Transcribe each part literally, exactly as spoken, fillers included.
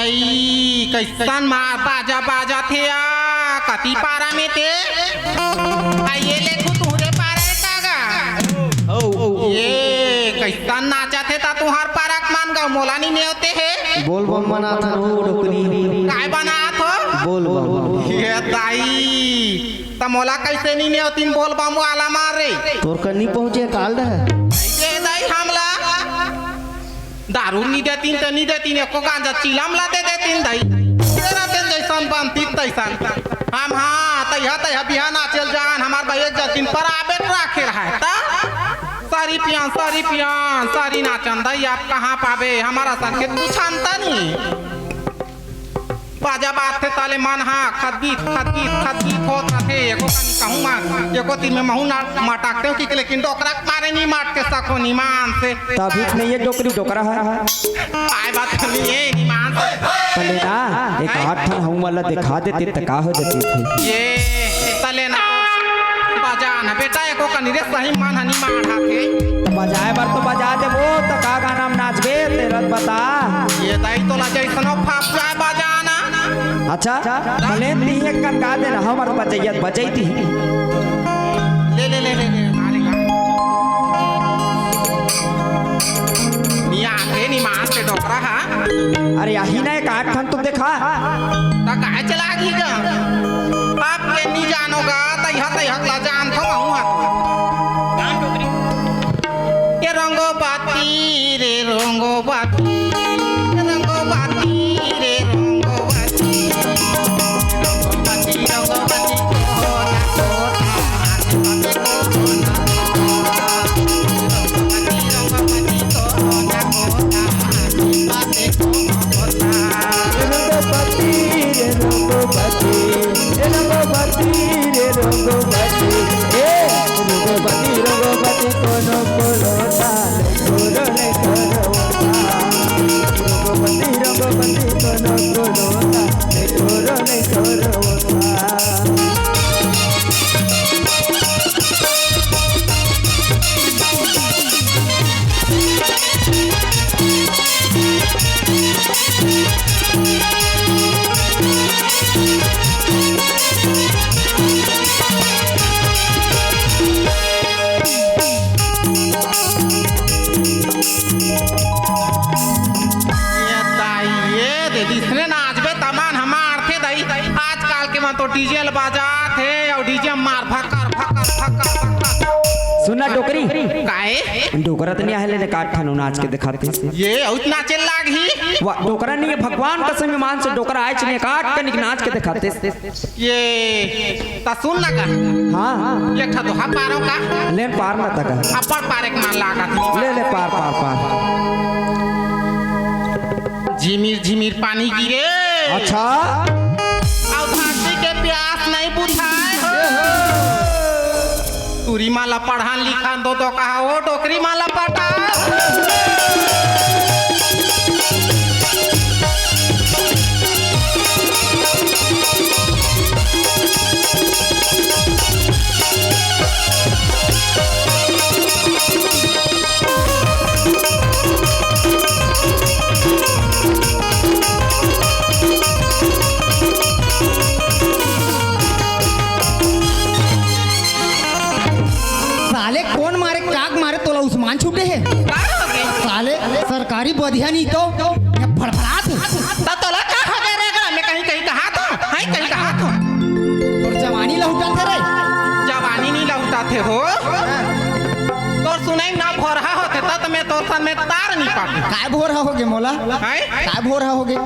ई, कइसन मार बाजा बाजत हे या? कती पारा में ते? आ, ये ले तू तुहरे पारा हे का गा? ये, कइसन नाचत हे ता तुहार पारा के मन गा, मोला नी नेवते हे? बोल बम बनात हन हो डोकरी। काय बनात हो? बोल बम। ये दाई, त मोला कइसे नी नेवतिन बोल बम वाला मार रे? तोर कर नी पहुँचे काल डहर। ये दाई हमला। दारू नी देतिन त नी देतिन, एको गांजा चीलम ला दे देतिन दाई। तेरा तेन जइसन बनतिन तइसन। हम हाँ, तइहा तइहा बिहा नाचेल जान, हमार भाई एक जतिन पर आबेट राखे रहाय। त सरी पियन, सरी पियन, सरी नाचन दाई, अब कहाँ पाबे? हमार असन के तू छानता नी। बाजा बाजथे ताले मन हा खदगीत, खदगीत, खदगीत होत रथे। एको कनी कहूँ मा, एको तीर में महूँ ना मटकते हो कि लेकिन डोकरा के मारे नी मटके सको निमान से। तभी तो नहीं ये डोकरी डोकरा है। आय बात नहीं ये निमान से। तले ना, एक आठ ठन हूँ वाला दिखा देते त का हो जाती थी। ये तले ना। बजा ना बेटा, एको कनी रे सही मन हनी मार हाथे। त बजाए बर तो बजा देबो, त का गाना में नाचबे, तेरा बता। ये दाई तोला जैसनो फाप जाए बजा ना। अच्छा, भले नी एक कन गा देना, हमर बजैया बजैती। ले, ले, ले, ले, ले, अरे गा। निया आथे, निमान से डोकरा हा। अरे यही ना एक आठ ठन तो देखा। त काहे चला गई गा? आप के नी जानो गा, त यहाँ त यहाँ ला जान थो महू हाथ। ए रंगो बाती रे रंगो बाती, रंगो बाती रे रंगो बाती, रंगो बाती, रंगो बाती कोना कोना, रंगो बाती, रंगो बाती कोना कोना, रंगो बाती कोना कोना। रंगो बाती रे रंगो बाती, ए रंगो बाती रे रंगो बाती, ए रंगो बाती, रंगो बाती कोनो कोनो ता। ये दाई, ये दे, जिसने नाचबे तमान हमार थे दाई। आजकल के मन तो डीजे ल बजात हे अउ डीजे मार फकर, फकर, फकर, फकर। सुना डोकरी। काए? डोकरा त नहीं आहे लेने काट खानो नाच के दिखाते। ये अउत नाचे लाग ही। वाह, डोकरा नहीं है, भगवान कसम ईमान से डोकरा आए चने काट कनिक नाच के दिखाते। ये त सुन लगा। हाँ, हाँ। एक ठा दोहा पारो का? लेन पार न तका। अब्बड़ पारे के मान लागत। ले, ले, पार, पार, पार। झिमिर, झिमिर पानी गिरे। अच्छा। अउ धरती के प्यास नहीं बुझाए हो। टूरी माला पढ़ान लिखान दो तो कहा, ओ डोकरी माला पटा। साले कोन मारे, काग मारे, तोला उस्मान छूटे हे? का हो गे? साले सरकारी बधिया नहीं तो ये फड़फड़ात हे। त तोला का हो गे रे गला में कहीं कहीं कहा था? हाय कहीं कहा था? तोर जवानी लहुटाथे रे। जवानी नहीं लहुटाथे हो। तोर सुनाई ना भोरहा होथे त, त मैं तोर सन में तार नहीं पाते। काय भोरहा होगे मोला? हाय? काय भोरहा होगे?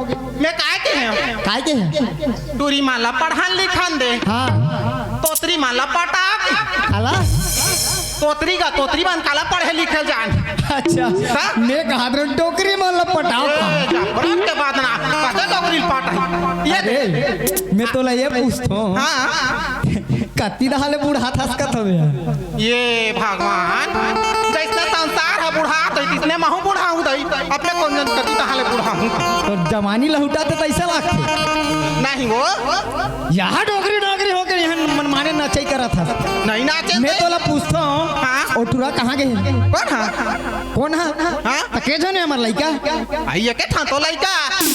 मैं काय के हूँ? काय के हूँ? टूरी माला पढ़ान लिखान दे। हाँ। तोतरी माला पटा। काला? तोतरी का, तोतरी मन काला पढ़े लिखे जान। अच्छा। हाँ? मैं कहा रहा हूँ, डोकरी माला पटाओ। ए, जा, बरात के बाद ना, पता डोकरी पटा। ये दे। अरे, मैं तोला ये पूछता हूँ। हाँ। कत्ती दहाले बूढ़ा थसकत हवे यार। ये भगवान, जैसने संसार ह बुढ़ात हे, तिसने महू बुढ़ाहूँ दई। अब मैं कोन जन कती कहाँ ले बुढ़ाहूँ? तोर जवानी लहुटाथे त अइसा लागथे। नहीं वो। यहाँ डोकरी डोकरी होके यहाँ मनमाने नचई करत हस। नहीं नाचे मैं दे। तोला पूछत हूँ, हाँ। ओ टुरा कहाँ गे? कोन हा? कोन हा? हाँ? त के झन हे हमर लइका? आई एके ठा तो लइका,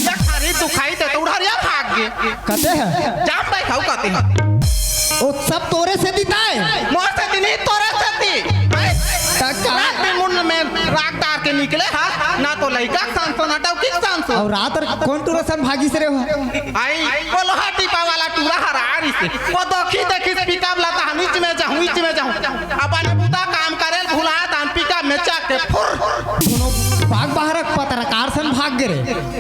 एक हरी तू खाई ते तो उड़हरिया भाग गे। कते हे? जाम भाई खाऊ कहते हैं। ओ सब तोरे सेती ताय? मोर सेती नहीं, तोरे सेती। हैं? त का? रात दिन मुंड में राख डार के निकले हा, ना तो लइका के संसो, ना डौकी के संसो। अउ रात अर कोन टूरा सन भागिस रे हो? आई, वो लोहा टीपा वाला टूरा हरा रही से। वो देखी देखी पिकअप लाता हम, इच में जाहूं, इच में जाहूं। अपन बुता काम करे भुला दान पिकअप में चक के फुर। कोनो बाग बाहर पत्रकार सन भाग गे रे।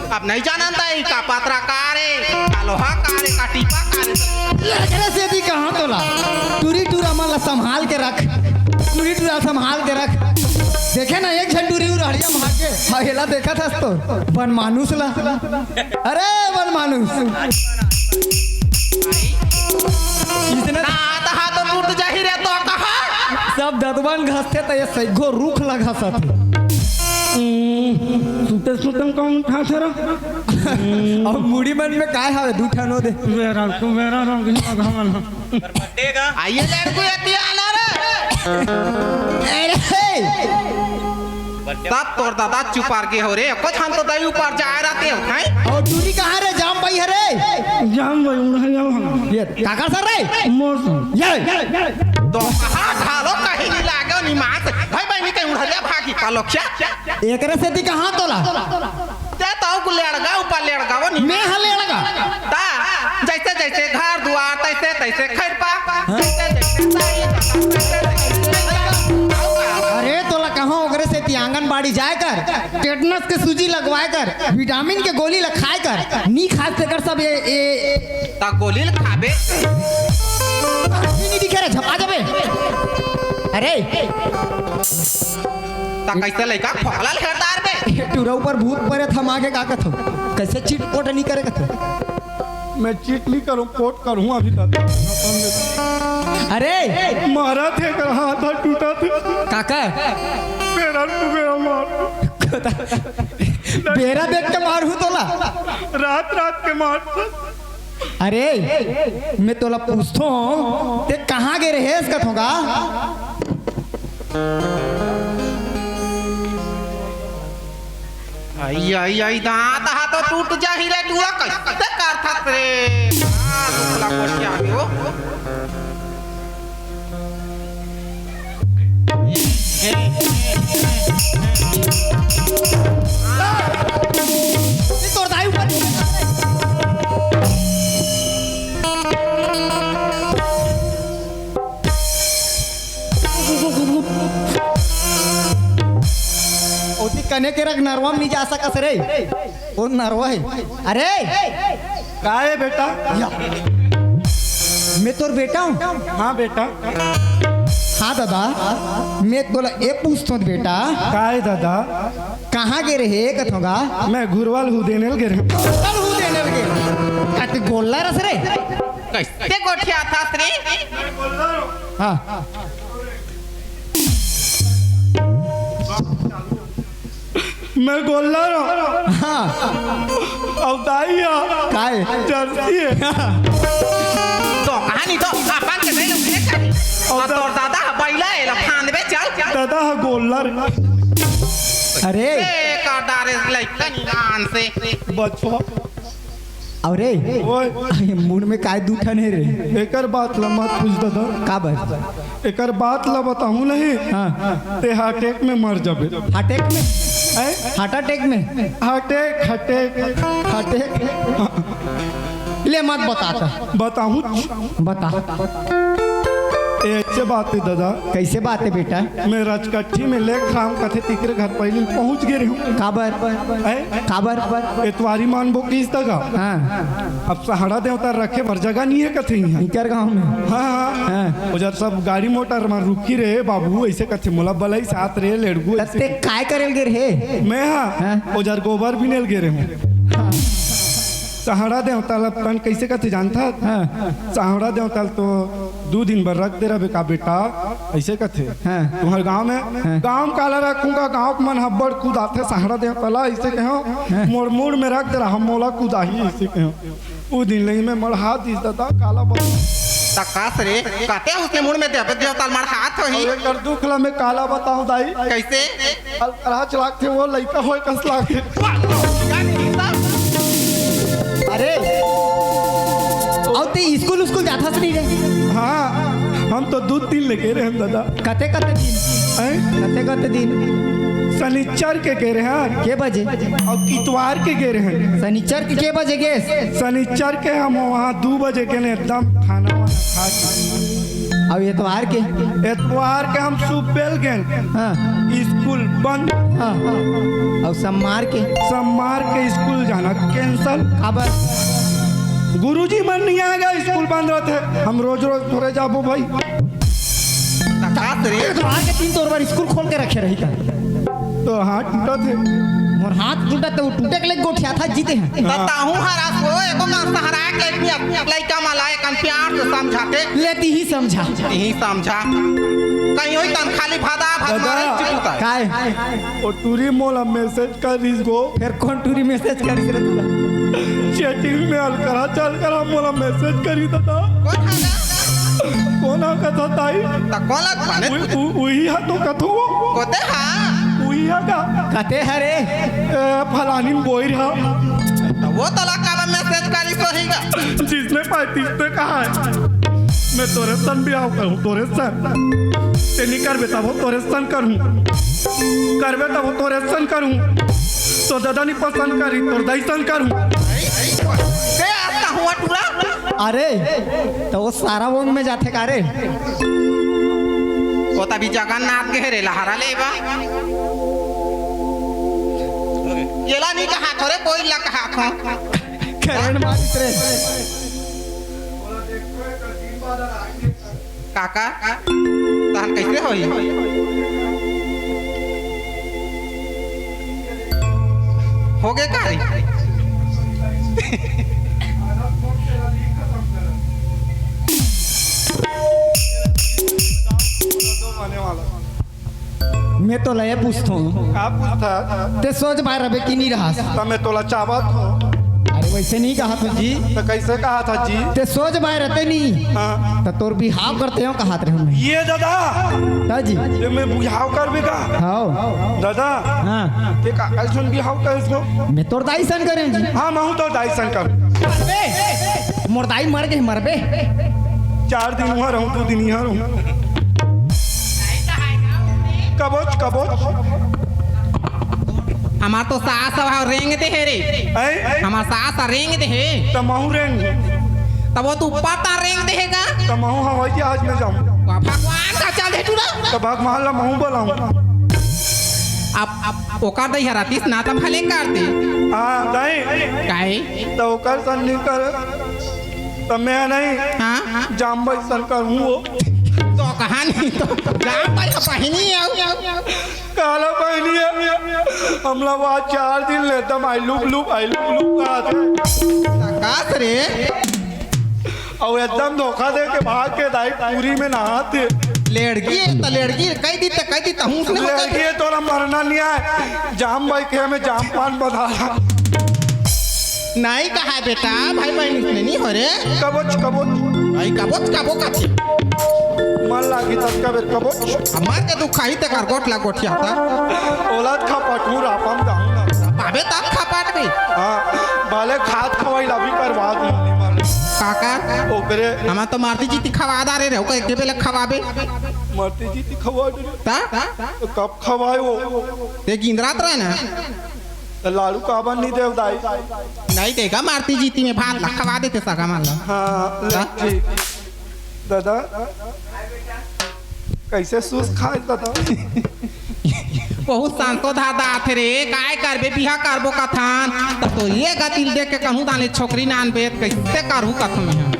अब नहीं जानन ता ई का पत्रकार हे, का लोहा का रे, का टीपा का रे। एकरे सेती कहां तोला टूरी टूरा मन ला संभाल के रख, टूरी टूरा संभाल के रख। देखे ना एक झन टूरी उड़हरिया भाग गे, हाँ, हेला देखत हस तो बन मानुस ला। अरे बन मानुस, इसने ना, हाथ हाथ टूट जाही रे तो कहा। सब दतवन घसथे त ये सैगो रुख ला घसत हे। सुते सुतन कौन उठा सर? अब मुड़ी मन में काय हवे, दू ठन ओ दे। बेरा, तू बेरा रंग ही भगवान। आइए लड़को ये तियाना रे। अरे, तब तोर दादा चुपार गे हो रे, कुछ हम तो दही ऊपर जाए रहते हो, हैं? अउ टूरी कहां रे, जाम भाई हरे? जाम भाई, उड़हरिया हम। ये काकर सर रे? मौसम। ये। तो कहां ढालो कहीं नहीं लागे निमास। भाई भाई नहीं कहीं उड़हरिया भागी पालो क्या? एकरे सेती कहां तोला? ते तो को लेड़गा ऊपर लेड़गा वो नहीं। मैं हा लेड़गा। ता, जैसे जैसे घर दुआर, तैसे तैसे खैरपा। हाँ? जैसे जैसे साई, तैसे तैसे। अरे तोला कहां ओकरे सेती आंगनबाड़ी जाए कर, टेटनस के सूजी लगवाए कर, विटामिन के गोली ल खाए कर, नी खास तेकर सब ये, ये ता गोली ल खाबे। नहीं दिखे रे, झपा जाबे। अरे। त कइसे लइका फोकला ल हेरदार बे? ए टूरा ऊपर भूत परे थमा के का कथो? कइसे चिट पोट नहीं करे कथो? मैं चिट नहीं करूं, पोट करूं अभी तक। अरे! मारा थे कर हाथ हाथ टूटा थे। काका? मेरा तू मेरा मार। बेरा देख के मारहूं तोला। रात रात के मार। अरे, मैं तोला पूछथो, ते कहाँ गे रहेस कथों गा? आई, आई, आई, दांत हा तो टूट जाही रे, टूरा कइसे करथस रे? आ, दुखला कोठिया हो। तोर दाई ऊपर। ओती कने के रख, नरवा में नहीं जा सकस रे। ओ नरवा हे। अरे! का हे बेटा? या। मैं तोर बेटा हूँ। हाँ बेटा। हाँ दादा, मैं तोला ए पूछथों बेटा। का हे दादा? कहाँ गे रहे कथों गा? मैं घुरवा ल हू देने ल गे रहेंव। घुरवा ल हू देने ल गे। कति गोल्लर अस रे? कइसे गोठियाथस रे? हाँ। मैं गोल्लर हूँ। हाँ। अउ दाई हा। काय? जर्सी हे। तो कहानी तो अपन के नहीं लोग देख। अउ और दा- तोर दादा हा बैला हे, ला फांद बे चल। दादा हा गोल्लर। अरे। ए, का डारे लइका निदान से। बचवा। अरे, ओए। मुड़ में काय दू ठन हे रे? एकर बात ल मत पूछ दादा। काबर? एकर बात ल बताहूं नहीं, हाँ। ते हार्ट अटैक में मर जाबे। हार्ट अटैक में? हैं? हार्ट अटैक में? Heart attack, heart attack. Heart attack? ले मत बता त। बताहूं। बता। ए, ऐसे बात हे दादा। कइसे बात हे बेटा? मैं रचकट्ठी में लेख राम कथे तिकरे घर पहिली पहुंच गे रहेंव। काबर? हैं? काबर? एतवारी मानबो किस तक? हाँ। अब सहाड़ा देवता रखे बर जगह नहीं हे कथे इहाँ। इकर गाँव में। हाँ, हाँ। हाँ। ओ जर सब गाड़ी मोटर में रुकी रहे बाबू, ऐसे कथे मोला बलई साथ रे लेड़गू तब ऐसे। ते काय करे ल गे रहे? मैं हाँ, हाँ। ओ जर गोबर बिने ल गे रहेंव। हाँ। सहाड़ा देवता ला तन कइसे कथे जानथस? हाँ। सहाड़ा देवता ल तो दू दिन बर रख दे रहे का बेटा, ऐसे कथे। हाँ। तुम्हर गाँव में, हाँ। गाँव में काला रखहूँ गा, गाँव के मन हब्बड़ कुदाथे सहाड़ा देवता ला, ऐसे कहेंव, हाँ। मोर मुड़ में रख दे रहा, मोला कुदाही, ऐसे कहेंव। ओ दिन ले मैं मड़हा दिस दादा, काला बता। त कस रे, कते उसने मुड़ में देवता, देवता ल मड़हात होही। अउ एकर दुख ला मैं काला बताहूँ दाई। कइसे? अलकरहा चलाक थे, वो लइका होय कस लागथे। वाह, यार, ये सब। स्कूल, स्कूल जाथस नहीं रे? हाँ, हम तो दू दिन ले गे रहेन दादा। कते कते दिन? हैं? कते कते दिन? शनिचर के गे रहेन। के बजे? अउ इतवार के गे रहेन। शनिचर के के बजे गेस? शनिचर के हम वहाँ दू बजे गेन, एकदम खाना वाना खा के। अउ एतवार के? एतवार के हम सुबेल गेन। हाँ। स्कूल बंद। हाँ। अउ सोमवार के? सोमवार के स्कूल जाना cancel। काबर? गुरुजी मन नहीं आएगा, स्कूल बंद रहते। हम रोज रोज थोड़े जाबो भाई। तकास रे। एतवार के दिन तोर बर स्कूल खोल के रखे रही का? तो हाथ टूटत हे। मोर हाथ टूटत हे, वो टूटे के ले गोठियाथस जी तें। त ताहू हर आस वो एको का सहारा के लइका, लइका मला एक प्यार से समझाते। ले तिही समझा। तिही समझा। कहीं होई तन खाली भादा भात दादा। मारे चिपुता। काय? वो टूरी मोला message करिस गो। फेर कोन टूरी message करिस रे तोला? Chatting में अलकरहा चल कर मोला message करिस दादा। कोन हा गा? कोन हा कथा ताई? त कोन ला माने? उही, उ-, उही हा तो कथू। कोते हा? उही हा का? कते हरे? ए, फलानी बोई रहा। त वो तोला काबर message करिस होही गा? जिसने पाए तिसने कहा है। मैं तोरे सन बिहाव करूँ, तोरे सन। तें नहीं करबे तब वो तोरे सन करूँ। करबे तब वो तोरे सन करूँ। तोर दादा नहीं पसंद करी, तोर दाई सन करूँ। बे, आता हुआ टूरा। अरे, त वो सारा वोंग में जाथे का रे? वो तभी जगन्नाथ के रे लहरा लेबा। येला नहीं कहा थोरे, बोई ला कहा थो। करंट मारिस रे। काका, तहन कइसे होही? होगे का रे? मैं तोला ये पूछथों। का पूछथस? तें सोझ बाय रबे कि नी रहस? त मैं तोला चाबत हों। अरे वइसे नी कहत हों जी। त कइसे कहत हस जी? तें सोझ बाय रहते नी। हाँ। त तोर बिहाव करते हों कहत रहेंव मैं। ये दादा। त जी। ये मैं बिहाव करबे का? हव। दादा। हाँ। तें काकर सन बिहाव करेस गो? मैं तोर दाई सन करेंव जी। हाँ, महूँ तोर दाई सन करूँ। अबे, मोर दाई मर गे, मरबे। चार दिन उहाँ रहूँ, दू दिन इहाँ रहूँ। कबोच, कबोच। हमार तो सास ह रेंग दे हे रे। हैं? हमार सास ह रेंग दे हे। त महूँ रेंग। त वो तो ऊपर ता रेंग दे हे गा। त महूँ हवाई जहाज में जाऊँ। वाह, भगवान का चल दे टूरा। त भगवान ला महूँ बुलाऊँ। अब, अब ओकर दई हरातीस ना त भले कर दे। हाँ, दाई। काहे? त ओकर सन नहीं कर। त मैं नहीं। हाँ? जाम भाई सन करूँ वो। तो कहानी तो जाम भाई का बहिनी है। काला बहिनी है। हमला वहाँ चार दिन ले एकदम आई लुप लुप, आई लुप लुप कहा थे। कास रे? अउ एकदम धोखा दे के भाग के दाई पूरी में नहाथे। लेड़गी है त लेड़गी, कह दी त कह दी त हूँ उसने लेड़गी है, तोला मरना नहीं आए। जाम भाई के में जाम पान बधाला। नहीं कहा बेटा, भाई बहिनी से नहीं हो रे। कबोच, कबोच। भाई कबोच, कबो कथी? मन लागी तब कबे कबोच। हमार के दुख खाही ते कर गोठ ला गोठिया था। ओला खपटू रापम जाऊँ ना। पाबे तब खपट भी। हाँ, भले खात खवाई ला भी करवा दूँ। काका, ओकरे हमार तो मारती जीती खवा दा रे, ओकर एक बेला खवाबे। मारती जीती खवा दे। ता? तो कब खवाए वो? ते गिंदरात रहे ना। त लाड़ू काबर नहीं देव दाई? नहीं देगा, मारती जीती में भात ला खवा देते सगा मन ला। हाँ, ले हाँ? जी। दादा, कइसे सूस खाए दादा? बहुत सांसो धादा आथे रे, काय करबे, बिहा करबो कथन, त तो ये गतिल देख के कहूँ दाने छोकरी नान बेत कइसे करहूँ कथन यहाँ।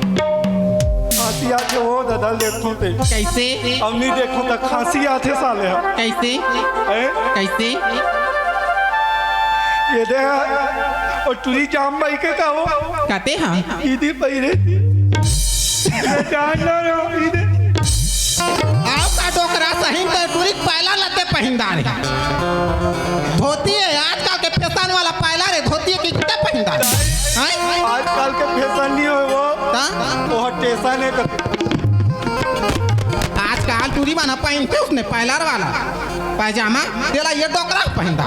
खांसी आथे वो दादा, देखो ते। कइसे? अब नहीं देखो त खांसी आथे साले ह। कइसे? हैं? कइसे? ये दे, और टूरी जाम भाई के का हो? कते हा? इदी पहिरे थी। ये जान ना रहो, इदी। आओ का डोकरा सही तो टूरी पायला लते पहिंदा रे। धोती है, आजकल के फैशन वाला पायला रे, धोती है कि कितना पहिंदा रे? हैं? आजकल के फैशन नहीं हो वो। ता? वो स्टेशन है तो आजकल टूरी मन पहिनथे उसने पायलर वाला पैजामा, तेला ये डोकरा पहिंदा।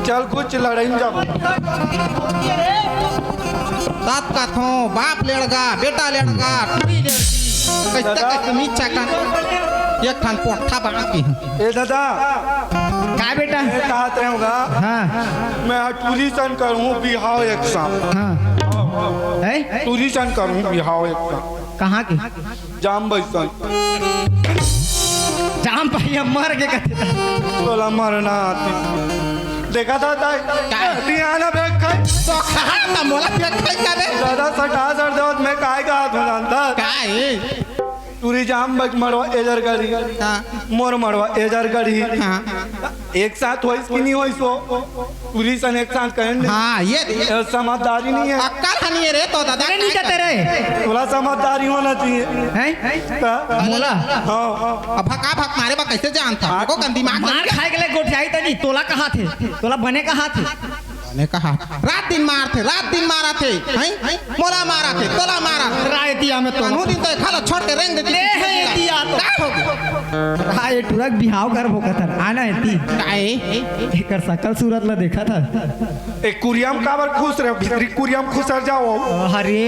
चल कुछ लड़ाई में जाबो। तब कथों, बाप लेड़गा, बेटा लेड़गा, टूरी लेड़गी। कैसे दादा। कैसे नीचा कन एक ठन पोट्ठा बांध के। ए दादा, का बेटा? मैं कहत रहूँगा, हाँ। मैं टूरी सन करूँ बिहाव एक साथ। हाँ। हैं? टूरी सन करूँ बिहाव एक साथ। कहाँ के? जाम बैसन। जाम भाई, हम मर के कथे। तोला मरना आती। देखा था ताई? का? धियाना भेंट खाई। तो कहा था मोला भेंट खाई का रे? दादा सटा सर देवत मैं काय का हाथ में जानता? का है? टूरी जाम बच मरवा एजर करी। हाँ। मोर मरवा एजर करी। हाँ। एक साथ होइस कि नहीं होइस वो? टूरी सन एक साथ कहें नहीं। हाँ, ये ए, समझदारी नहीं है। अक्कल ह नहीं है रे तो दादा। अरे नहीं कहते रे। थोड़ा समझदारी होना चाहिए। हैं? का? मोला? हाँ। अब भका भक मारे बा कैसे जानता? हाँ। को गंदी मार मार खाए के ले गोठियाई तनी, तोला कहा थे? तोला बने कहा थे? बने कहा। रात दिन मार थे, रात दिन मारा थे। हैं? मोला मारा थे, तोला मारा। रायतिया में तो। अनु दिन तो खाला छोड़ के रेंग देती। ले है एतिया तो। का हो गया? हाँ, ये टुरक बिहाव करबो कथन। आना एती। काहे? एकर सकल सूरत ला देखा था। ए कुरियम काबर खुश रहे? भीतरी कुरियम खुसर जाओ। अरे।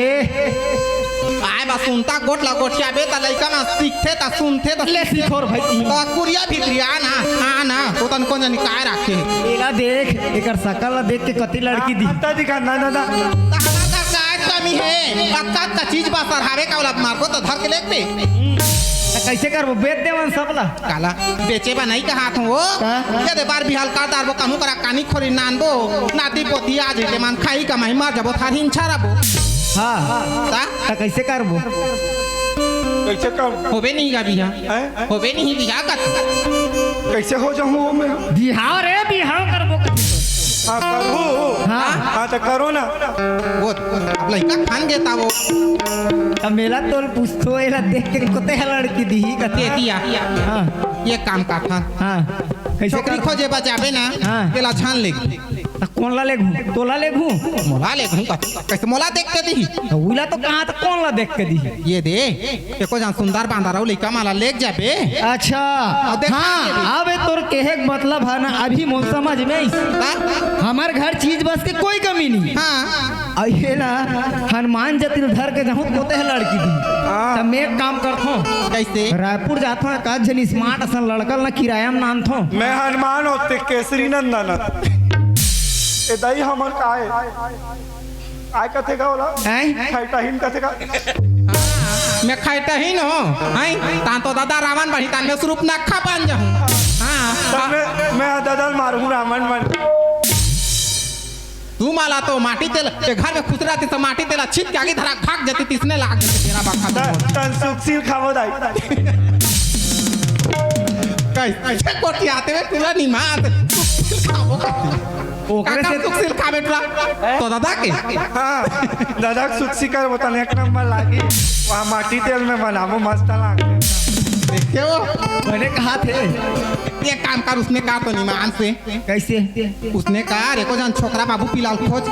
आए बा सुनता गोठ ला गोठिया बे, त लइका मन सीखथे, त सुनथे, त ले सीखोर भाई। त कुरिया भीतरी आ ना, आ ना, ओतन कोन जनी काय राखे। एला देख, एकर सकल ला देख के कति लड़की दी। अत्ता दिखा, ना, ना, ना। त हमार का काय कमी है? अत्ता, अत्ता चीज बा सरहावे का ओला मारबो त धर के लेग पे। त कैसे करबो? बेच देवन सब ला। काला बेचे बा नहीं कहात हूँ वो। का? ये दे बार बिहाल कर डारबो, कानू करा कानी खोरी नानबो, नाती पोती आ जेते मन खाई कमाई मर जाबो, थार हिंछा रबो। हाँ। ता? ता कैसे करबो? कैसे कर? होबे नहीं गा बिहा। हैं? होबे नहीं बिहा का। कैसे हो जाऊँ वो मैं? बिहाव रे, बिहाव करबो। हाँ, करू। हाँ। हाँ, तो करो ना। वो अब लइका खान गेता वो। अब मेला तोल पूछतो, एला देख के कोते है लड़की दी कते। दिया। हाँ। ये काम का था। हाँ। कैसे छोकरी कर? खोजे बा जाबे ना, हाँ। तेला छान लेगू। त कोन ला लेगू? तोला लेगू? मोला लेगू का? कैसे मोला देख के दी? त उला तो कहा त कोन ला देख के दी? ये दे, एको जन सुंदर बांदर अउ लइका मन ला लेग जाबे। अच्छा। अब देख हाँ, के भी। अब तोर कहे के मतलब है ना, अभी मोर समझ में आइस। हाँ? हमर घर चीज बस के कोई कमी नहीं। हाँ। अउ ये ना, हनुमान जति ल धर के जाहूं, कोते है लड़की दी। हाँ। त मैं एक काम करथों। कैसे? रायपुर जाथों, एक आध झन smart असन लड़का ल ना किराया में नानथों। मैं हनुमान होते केसरी नंदन। ए दाई हमर का है? काय कथे का ओला? हैं? खैटाहीन कथे का? मैं खैटाहीन हो, हैं? तान तो दादा रावण बनी, तान मैं स्वरूप नखा बन जाहूं। हाँ। तब मैं, मैं दादा ल मारहूं रावण मन। तू माला तो माटी तेल, ये घर में खुसरा थी तो माटी तेल छिट के आगे धरा भाग जाती, तिसने लाग जाती तेरा बाखा। तन सुखसील खाबो दाई। कैसे कोठी आते हुए पूरा निमात सुखसील खाबो। ओकरे काका से सुखसील खा बेटला। तो दादा के? हाँ, दादा के सुखसी कर बता, एक नंबर लागी। वहाँ माटी तेल में बनाबो, मस्त लागे। देखे वो? मैंने कहा थे। ये काम कर, उसने कहा तो निमान से। कैसे? उसने कहा, "रे को जान छोकरा बाबू पिलाल खोज।"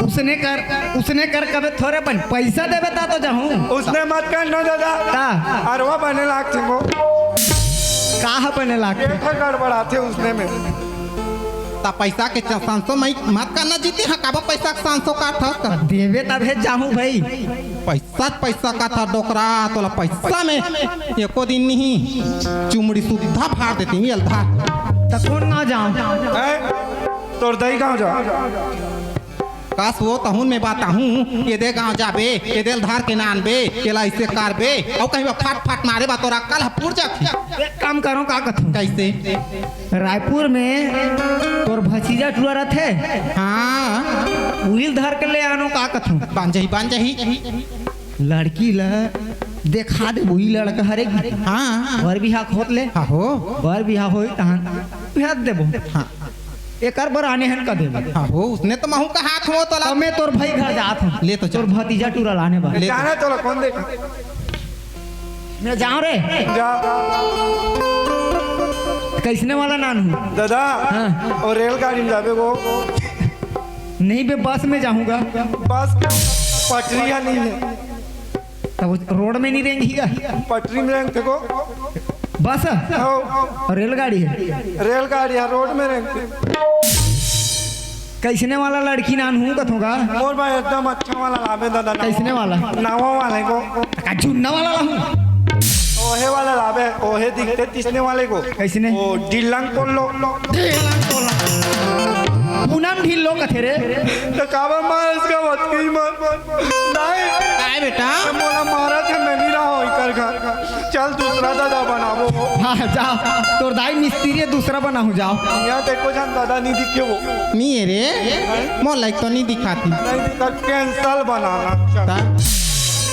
उसने कर, उसने कर कबे थोरे बन, पैसा देबे ता तो जाहूं। उसने मत कर ना दादा। का? अरवा बने लागथे वो। का ह बने लागथे? पेट ह गड़बड़ाथे उसने में। ता पैसा के च-, सांसो मई मत करना जीती, हाँ, काबा पैसा के सांसो काट हस का? देबे तभे जाहूं भाई। पैसा, पैसा का था डोकरा, तोला पैसा में एको दिन नहीं, चुमड़ी सुद्धा फाड़ देती, मिल था। त कोन गाँव जाऊं? हैं? तोर दई गाँव जा। कास वो तहुन में बताहूं, ये दे गाँव जाबे, ये दे धार के नानबे, ये ला इसे कारबे, अउ कहीं बा फाट फाट मारे बा तोरा कल ह पुर जाथे। एक काम करो, का कथूं? कैसे? रायपुर में तोर भतीजा टुरा रथे। हाँ। उहिल धर के ले आनो, का कथूं? बन जाही, बन जाही। लड़की ला देखा दे, वही लड़का हरे। हाँ। बर बिहा खोत ले। हाँ हो। बर बिहा होई तहन भेज देबो। हाँ। एकर बर आने हन का देबो। हाँ हो, उसने तो महू का हाथ हो तो ला। तो मैं तोर भाई घर जात हूँ। ले तो जा। तोर भतीजा टुरा लाने बर। ले तो। जाना तो ला, कौन देखा? मैं जाऊं रे। जा। कैसने वाला नान हूँ? दादा, हाँ। और रेलगाड़ी में जाबे वो? नहीं बे, बस में जाहूंगा। बस के पटरी है नहीं है। तब वो रोड में नहीं रेंगी का? पटरी में रेंगथे को। बस? हाँ। और रेलगाड़ी है? रेलगाड़ी है, रोड में रेंगथे। कइसने वाला लड़की नानहूँ कथों गा? मोर बर एकदम अच्छा वाला लाबे दादा, नवा। कइसने वाला? नवा वाले को। का जुन्ना वाला लाहूँ? ओहे वाला लाबे, ओहे दिखथे तइसने वाले को। कइसने? ओ, डिल्लंग कोल्लो। डिल्लंग कोल्लो। पूनम ढिल्लो कथे रे। त काबर मारस का वतकी मन? नहीं। काय बेटा? मोला मारथे, मैं नहीं रहा हूँ इकर घर। चल, दूसरा दादा बनाबो। हाँ, जाओ। तोर दाई मिस्त्री हे, दूसरा बनाहूँ, जाओ। इहाँ देखो जान दादा नहीं दिखे वो। नहीं हे रे, मोर लाइक तो नहीं दिखाती। नहीं दिखा, cancel बनाना। चल। ता?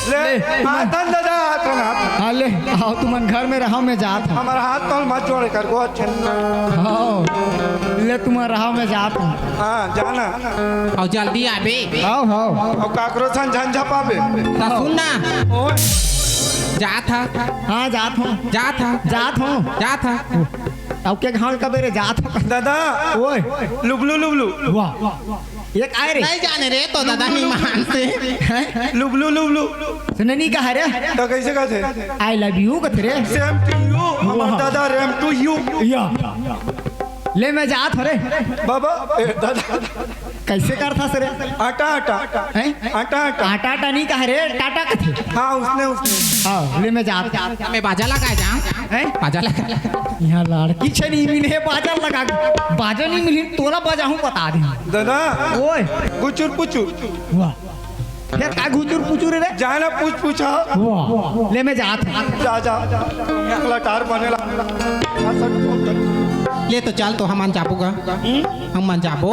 ले, ले, आथन दादा, आथन, आथन। हाँ, ले, आओ, तुमन घर में रहो, मैं जात हूँ। हमारा हाथ तल मत जोड़े कर, गो अच्छे। हाँ, ले, तुमन रहो, मैं जात हूँ। हाँ, जाना। अउ जल्दी आबे। हाव, हाव। अउ काकरो सन झन झपाबे। त सुन ना। ओए। जात ह। हाँ, जात हूँ। जात ह। जात हूँ। जात ह। अउ के घाल का बेरे जात हूँ। दादा। ओए। लुबलू, लुबलू। वाह। ये काय रे? नहीं जाने रे, तो दादा नहीं मानते। हैं? लुबलू, लुबलू। सुने नहीं कहा रे? तो कैसे कहते? I love you कथे रे। Same to you। हमार वाह। दादा रेम to you। या। ले मैं जात हरे। बाबा, ए, दादा। कैसे करथस रे? आटा, आटा। हैं? आटा, आटा। आटा, आटा नहीं कहा रे, टाटा कथे। हाँ, उसने, उसने। हाँ, ले मैं जात। मैं बाजा लगा जा। हैं? बाजा लगा। इहाँ लड़की छे नहीं मिले, बाजा लगा। बाजा नहीं मिली, तोला बजाहूँ बता दे। दादा। ओए। गुचुर पुचुर। वाह। फेर का घुचुर पुचुर रे? जाना पूछ पूछा। वाह, ले मैं जात हूँ। जा, जा। लटार बने ला। ले तो चल तो हमन जाबो गा। हम्म? हमन जाबो।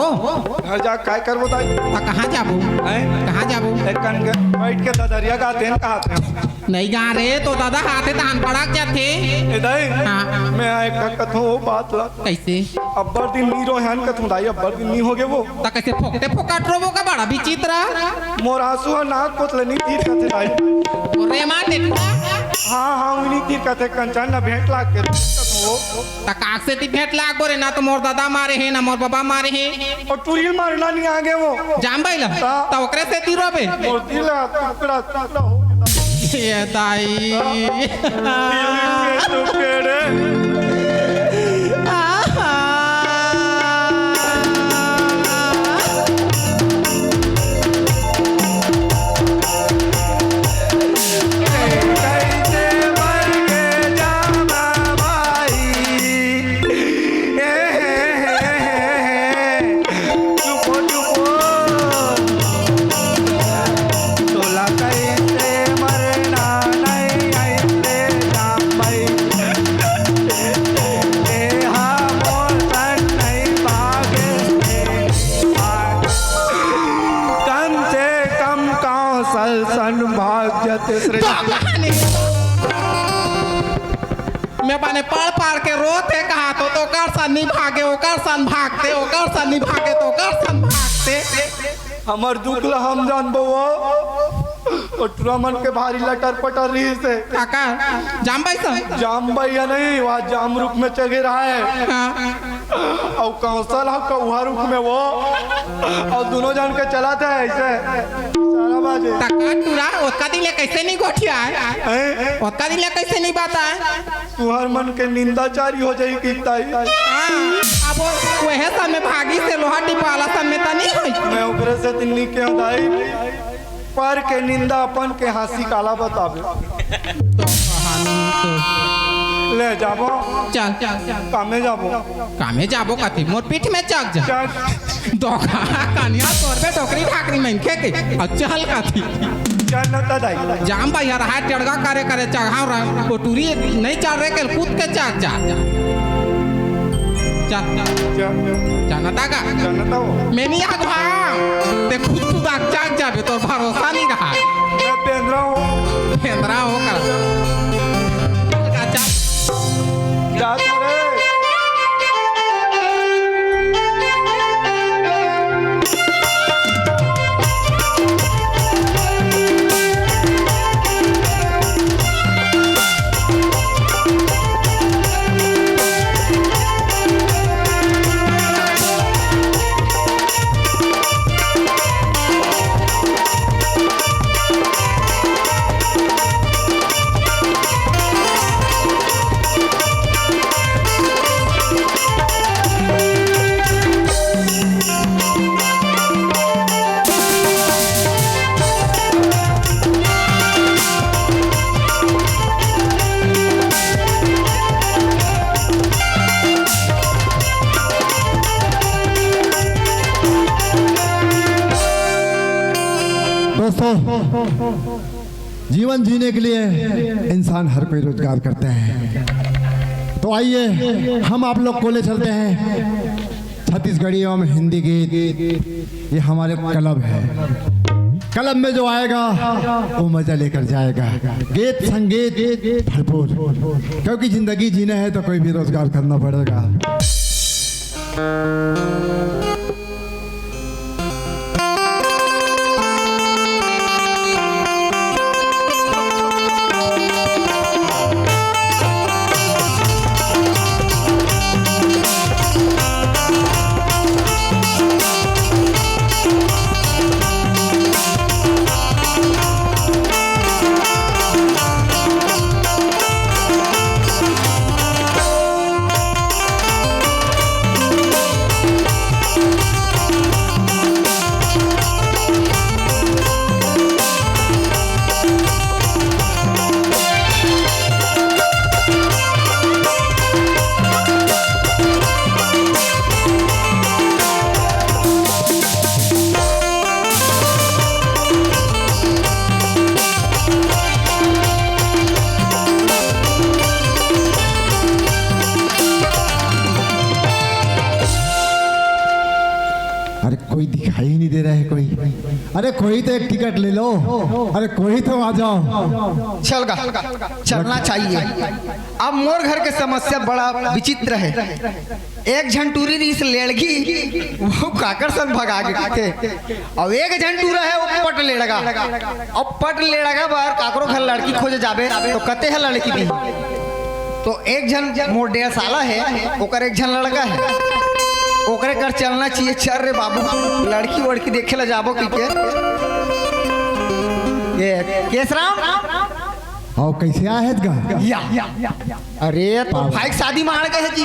घर जा, काय करबो दाई? आ, कहाँ जाबो? हैं? कहाँ जाबो? एक कन के बैठ के ददरिया गाते हैं, कहाते हैं। नहीं गा रे, तो दादा हाथे धान पड़क जाथे। ए दाई, हाँ। मैं एक कथों वो बात ला। कैसे? अब्बड़ दिन नी रोहे हन कथों दाई, अब्बड़ दिन नी होगे वो। त कैसे फोकटे फोकट रोबो का बड़ा विचित्र? मोर आंसू ह नाक कोत ले नी तीर कथे दाई। ओ रे माँ देखा। हाँ, हाँ, उनी तीर कथे कंचन न भेंट लाग के कथों वो। त काक से ती भेंट लाग बोरे ना तो मोर दादा मारे हे, ना मोर बाबा मारे हे। अउ टुरी ल मारना नी आगे वो। जाम भाई ला। हाँ। त ओकरे से ती रोबे। मोर दिल ह टुकड़ा टुकड़ा हो गया। ये दाई। दिल के टुकड़े। कैसे मर के जाना भाई। ए, हे, हे, हे, हे, हे। चुपो, चुपो। तोला कैसे मरना नहीं आइसे जाम भाई। ए हा मोर सन नहीं भागे। कम से कम कांव सल सन भाग जते श्री। मैं बने पड़ पड़ के रोत हे कहा तो, तो ओकर सन नी भागे, ओकर सन भागते, ओकर सन नी भागे, तो ओकर सन भागते। हमर दुख ल हम जानबो वो। ओ टुरा मन के भारी लटर पटर रहिस हे। काका, जाम भाई सन? जाम भाई या नहीं, वहाँ जाम रुख में चघे रहा है। हाँ। अउ कांव सल ह कौहा रुख में वो, अउ दुनों झन के चलत हे अइसे। सारा बाजे। त का टुरा, ओतका दिन ले कइसे नी गोठियाय? हैं? ओतका दिन ले कइसे नी बताय? तुहर मन के निंदा चारी हो जाही कि ताई। हाँ, अब वो, वहे समय भागी से लोहा टिपाला समय त नी होई। मैं ओकरे से तिन्नी के दाई। पर के निंदा अपन के हाँसी काला बताबे। तो कहानी तो ले जाबो। चल, चल, चल। कामे जाबो। कामे जाबो कथी? मोर पीठ में चघ जा। चल। धोखा कनिया तोर बे डोकरी ढाकरी मनखे के। अउ चल कथी? चल न त दाई। जाम भाई यार, हाथ चढ़गा करे करे चघाव रहा। वो टूरी नहीं चल रहे के कूद के चघ जा। चल, चल। चल। जानता का? जानता हो। मैं नहीं आगो हाँ। ते खुद खुद आग जाग जाबे, तोर भरोसा नहीं रहा। मैं पेंदरा हूँ। पेंदरा हो कर। का जा। जा तू रे। जीवन जीने के लिए इंसान हर कोई रोजगार करते हैं। तो आइए, हम आप लोग को ले चलते हैं छत्तीसगढ़ी एवं हिंदी गीत। ये हमारे क्लब है, क्लब में जो आएगा वो मजा लेकर जाएगा, गीत संगीत भरपूर, क्योंकि जिंदगी जीना है तो कोई भी रोजगार करना पड़ेगा। अरे, कोई दिखाई ही नहीं दे रहा है कोई। अरे, कोई तो एक टिकट ले लो। अरे, कोई तो आ जाओ। चल गा, चलना चाहिए। अब मोर घर के समस्या बड़ा विचित्र है। एक झन टूरी रहिस लेड़गी, वो काकर सन भगा के कथे। अउ एक झन टूरा है, वो पट लेड़गा। अब पट लेड़गा बर काकरो घर लड़की खोजे जाबे, तो कते है लड़की नहीं। तो एक झन मोर डेढ़ साला है, ओकर एक झन लड़का है, ओकरे कर चलना चाहिए। चल रे बाबू, लड़की वड़की देखे ला जाबो कि के? ये केसराम। आओ, कैसे आए हैं गा? या। अरे, तो भाई के शादी में आड़ गए है जी।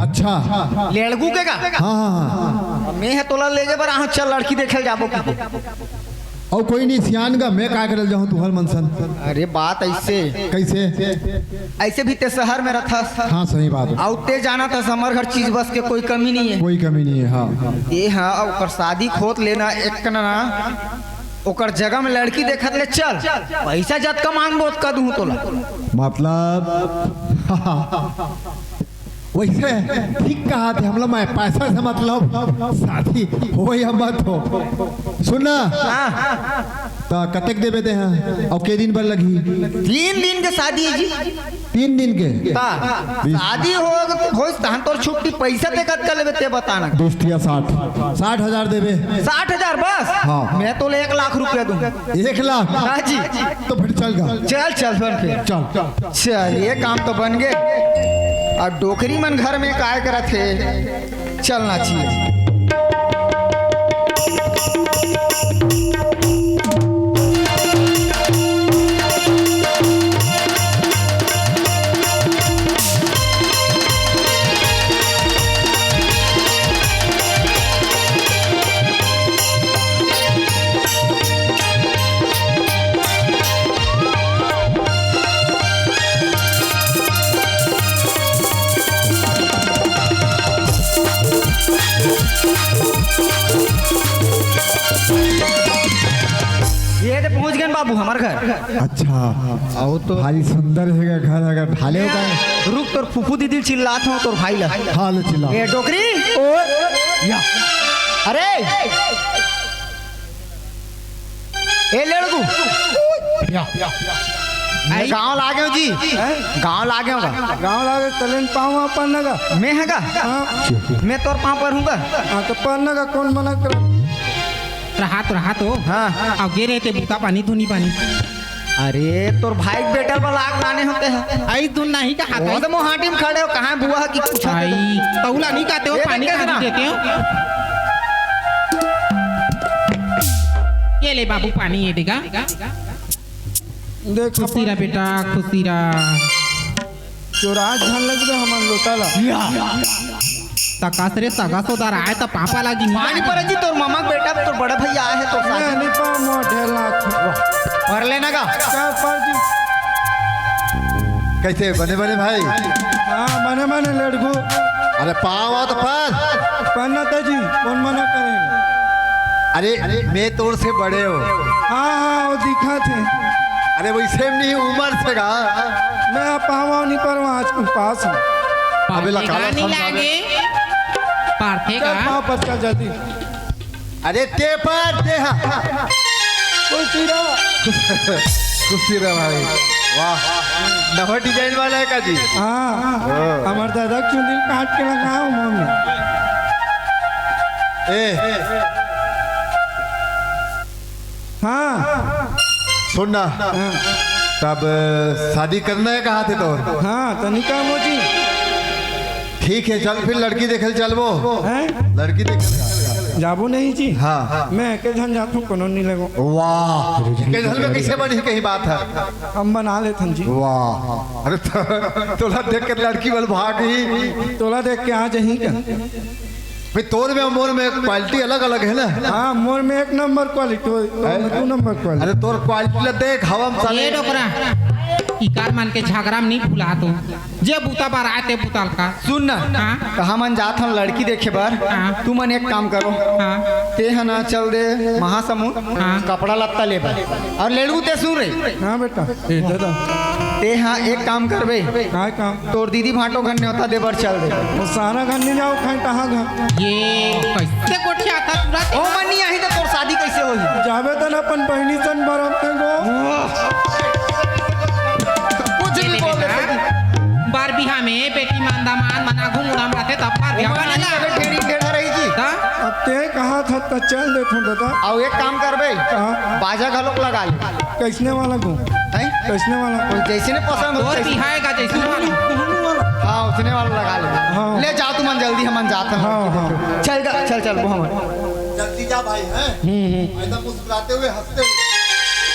अच्छा। लेड़गू के का? हाँ, हाँ, हाँ। मैं है तोला ले जे बर, हाँ, चल लड़की देखे ला जाबो कि के? अउ कोई नहीं सियान गा, मैं का करल जाहूँ तुहर मन सन। अरे बात ऐसे। कैसे? ऐसे भी ते शहर में रहथस। हाँ, सही बात है। अउ ते जानथस हमर घर चीज बस के कोई कमी नहीं है। कोई कमी नहीं है, हाँ। ये हाँ, ओकर शादी खोत लेना एक ना, ओकर जगह में लड़की देखत ले चल, पैसा जतका मांगबो ओतका दूँ तोला। मतलब वैसे ठीक कहा थे हम लोग, मैं पैसा से मतलब शादी हो या मत हो। सुन ना, हाँ। तो कतेक देबे ते हैं? अउ के दिन बर लगही? तीन दिन के शादी है जी। तीन दिन के? हाँ। बीस। शादी हो, होइस तहन तोर छुट्टी, पैसा ते कतका लेबे ते बता ना। बीस या साठ, साठ हजार देबे। साठ हजार बस? हाँ। मैं तोला एक लाख रुपया दूँ। एक लाख? हाँ जी। तो फिर चल गा। चल, चल, बन फिर। चल। चल, ये काम तो बन गए। अब डोकरी मन घर में काय करत हे, चलना चाहिए। ये दे पहुंच गए बाबू हमर घर। अच्छा। आओ तो। भारी सुंदर है घर, अगर ढाले होता है। रुक, तोर फूफू दीदी चिल्लात हो, तोर भाई ला। हाँ, ले चिल्ला। ए डोकरी। ओ। या। अरे। ए लेड़गू। या। मैं आई? गांव लागे हूँ जी। हैं? गांव लागे हूँ गा। गांव लागे तलेन पाँव पर नगा। मैं है गा? हाँ। मैं तोर पाँव पर हूँ गा। हाँ, तो पर नगा कौन मना कर? रहा तो, रहा तो। हाँ। अब गे रहे ते बूता पानी, धुनी पानी। अरे, तोर भाई के बेटा ला लाग लाने होते हैं। आई धुन नहीं का हाथ वो आई। तो मोहाटी में खड़े हो, कहाँ बुआ की पूछा आई, तौला नहीं कहते हो, ये पानी देख कहाँ ना। देते हो? ये ले बाबू पानी, ये देगा। देखो खुशी रहा बेटा, खुशी रहा। चोरा झन लग गए हमन लोटा ला। तकास रे सगा सोदर आए त पापा लागी। पानी पर जी तोर मामा के बेटा, तोर बड़ा भैया आए है तोर साथ। नहीं, नहीं, पाँव मोर ढेला। पर लेना का? क्या पर जी? कैसे बने बने भाई? हाँ, बने बने लड़कू। अरे पाँव आ तो पर। पन्ना था जी, कौन मना करे? अरे मैं तोर से बड़े हो। हाँ, हाँ, वो दिखा थे। अरे वइसे में नहीं, उमर से गा। मैं पाँव नहीं पर आज पास हूँ। अबे पढ़े लकाला का नहीं समझा दे। लागे। पढ़े चल का? पाँव पर चल जल्दी। अरे ते पर ते हा। खुशी रह। खुशी रह भाई। वाह। नवा डिजाइन वाला है का जी? हाँ। हाँ। हमार दादा के चुंदी काट के लगाओ मुँह में। ए। हाँ। सुन ना। हाँ। तब शादी करना है कहा थे तो? हाँ, तनिका मोची। ठीक है, चल फिर लड़की देखे चलबो। हैं? लड़की देखे जाबो नहीं जी। हाँ। मैं एके झन जाथूँ, कोनो नहीं लेगो। वाह, एके झन में कैसे बनी कहीं बात है? हम बना लेथन जी। वाह, अरे तो, तोला देख के लड़की बल भाग ही। तोला देख के आ जही का? भाई, तोर में और मोर में क्वालिटी अलग-अलग है ना? हाँ, मोर में एक नंबर क्वालिटी, तोर में दू नंबर क्वालिटी। अरे, तोर क्वालिटी ला देख, हवा में साले ए डोकरा, इकार मन के झगड़ा में नहीं भुला तू। जे बूता बर आए ते बूता ल का। सुन ना, हाँ? तो हमन जात हन लड़की देखे बर। हाँ। तुमन एक काम करो। हाँ। ते ह ना चल दे महासमुंद, हाँ। कपड़ा लत्ता ले बर। और लेड़ू ते सुन रे। हाँ बेटा, ए दादा। ते ह एक काम करबे। काय काम? तोर दीदी भांटो घर नेवता देबर चल दे। वो सारा घर नहीं जाओ, खाए कहाँ घर? ये कैसे गोठिया था तुरंत? ओ मनी, यहीं तो तोर शादी कैसे होही? जाबे त न अपन बहिनी सन बरम के गो। कुछ भी बोल देते जी। बार बिहा में बेटी मान दामाद मना घूम उड़ाम रहते तब बार बिहा ओमन बनेला। आही अबे ढेरी ढेरा रही जी। ता? अब ते कहा था त चल देथों दादा। आओ एक काम करबे। हाँ। बाजा घलोक लगा ले। कैसने वाला को? हैं? कैसने वाला? कोई जैसने पसंद हो, तोर वैसने। बिहाय का जैसने वाला। हाँ, उसने वाला लगा ले। हाँ। ले जाओ तुमन जल्दी, हमन जात हन। हाँ, हाँ। चल जा, चल, चल, वो हमन। जल्दी जा भाई, हैं? हम्म, हम्म। एकदम मुस्कुराते हुए, हंसते हुए।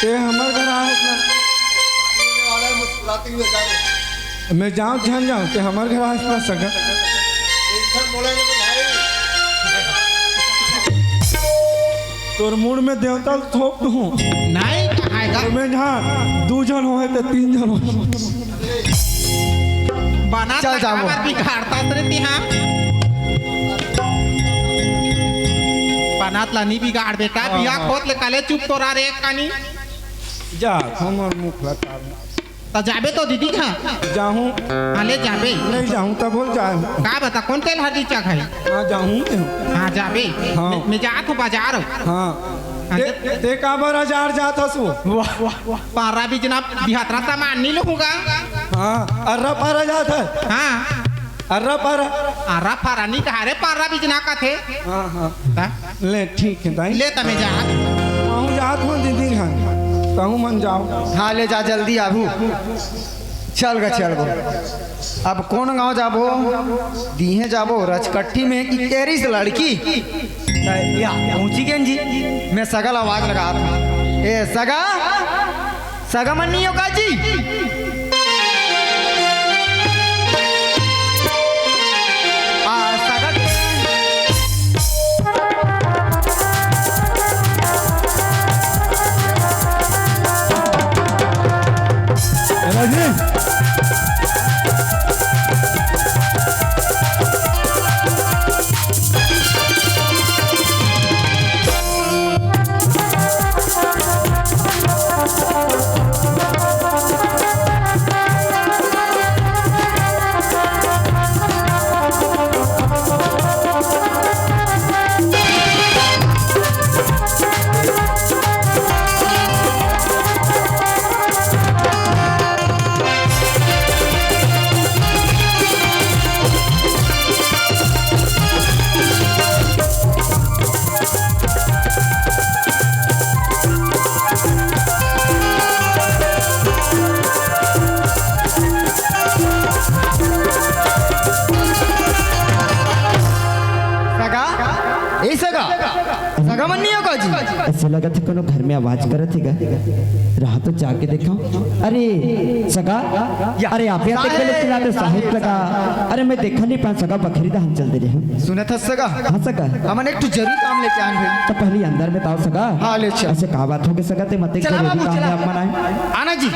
ते हमर घर आए ना। शादी होने वाला है, मुस्कुराते हुए जा रहे हैं। मैं जाऊं, ध्यान जाऊं, ते हमर घर आए ना सगा। टेंशन बोले ना भाई। तोर मुड़ में देवता ल थोप दूं। नहीं, कहाँ का? मैं जहाँ दू झन होए ते तीन झन होए। बना चल जाबो। बिगाड़ता रे तिहा। बनात ला नहीं बिगाड़ बेटा, हाँ, बिया हाँ। खोत ले काले चुप तोरा रे कानी। जा, हमर मुख ला काढ़। त जाबे तो दीदी कहाँ? जाहूँ। हाँ, ले जाबे। नहीं जाहूँ, तब बोल जाहूँ। का बता, कौन तेल हर चीज खाई? हाँ, जाहूँ मैं। हाँ, जाबे। हाँ। मैं, मैं जात हूँ बाजार। हाँ। हाँ, ते, ते का बर बाजार जात हस वो? वाह, वाह, वाह। पारा बिजना बिहतरा सामान नहीं लूँगा। हाँ, अर्रा पारा जात है। हाँ। अर्रा पारा। अर्रा पारा नहीं कहा रे, पारा बिजना का थे। हाँ, हाँ। ता? ले, ठीक है, ताई। ले, तमे जा। कहूँ जात हो दीदी घर। कहूँ मन जाओ। हाँ, ले जा, जल्दी आबू। चल गा, चल गा। अब कौन गांव जाबो? दीहे जाबो, रचकट्ठी में कि केरिस लड़की? या, पहुंची गेन जी। मैं सगा ल आवाज लगा था। ए, सगा? सगा मन नहीं हो का जी? आ, सगा के राजीव। सगा? ए सगा? सगा मन नहीं हो का जी? ऐसे लगत हे कोनो घर में आवाज करत हे गा। रहा तो जाके देखो। अरे सगा? या। अरे आप यहाँ तक साहेब, चिल्लाते साहेब, साहेब लगा। साहेब। अरे मैं देखा नहीं पान सगा, बखरी दहन चल दे रहे हैं। सुनत हस सगा? हाँ सगा। हमन एक ठो जरूरी काम लेके आन भाई। तो पहले अंदर में ताओ सगा। हाँ, ले चल। ऐसे का बात हो गई सगा, ते मत एक चला जरूरी बाबू, काम चला। में आप मन आए। आना जी।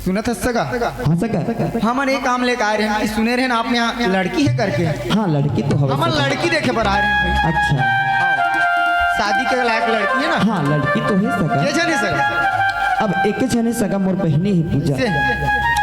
सुनत हस सगा? हाँ सगा। हमन एक काम लेके आए रहन कि सुने रहन आप यहाँ लड़की हे करके। हाँ, लड़की तो हवे हमन सगा। लड़की देखे बर आए रहन भाई। अच्छा। हाँ। शादी के लायक लड़की हे ना? हाँ, लड़की तो हे सगा। के झन हे सगा? अब एके झने सगा मोर बहिनी ही पूजा। से।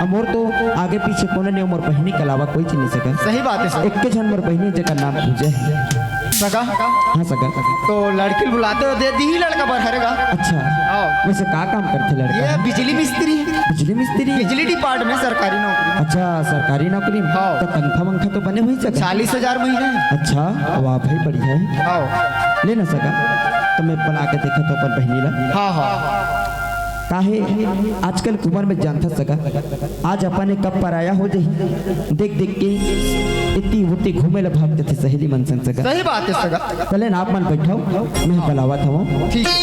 अब मोर तो आगे पीछे कोनो नहीं, मोर बहिनी के अलावा कोई चीज नहीं सगा। सही बात है सर। एके झन मोर बहिनी जेकर नाम पूजा है। सगा? हाँ सगा। तो लड़की बुलाते हो, दे दी ही लड़का बर हरेगा। अच्छा। हाँ। वैसे का काम करथे लड़का? ये बिजली मिस्त्री। बिजली मिस्त्री? बिजली डिपार्टमेंट, सरकारी नौकरी। अच्छा, सरकारी नौकरी में? हाँ। तो तनखा वंखा तो बने हुई सगा? चालीस हजार महीना है। अच्छा, वाह भाई, बढ़िया है। हाँ। ले ना सगा, तो मैं बुला के देखा तो अपन बहिनी ला। हाँ, हाँ। काहे आजकल कुमर में जानथा सगा, आज अपन एक कब पराया हो जाही, देख देख के इतनी होती घूमे ला भाग जाथे सहेली मन संग सगा। सही बात है सगा। चले ना, आप मन बैठो, मैं बुलावत हूँ। ठीक है।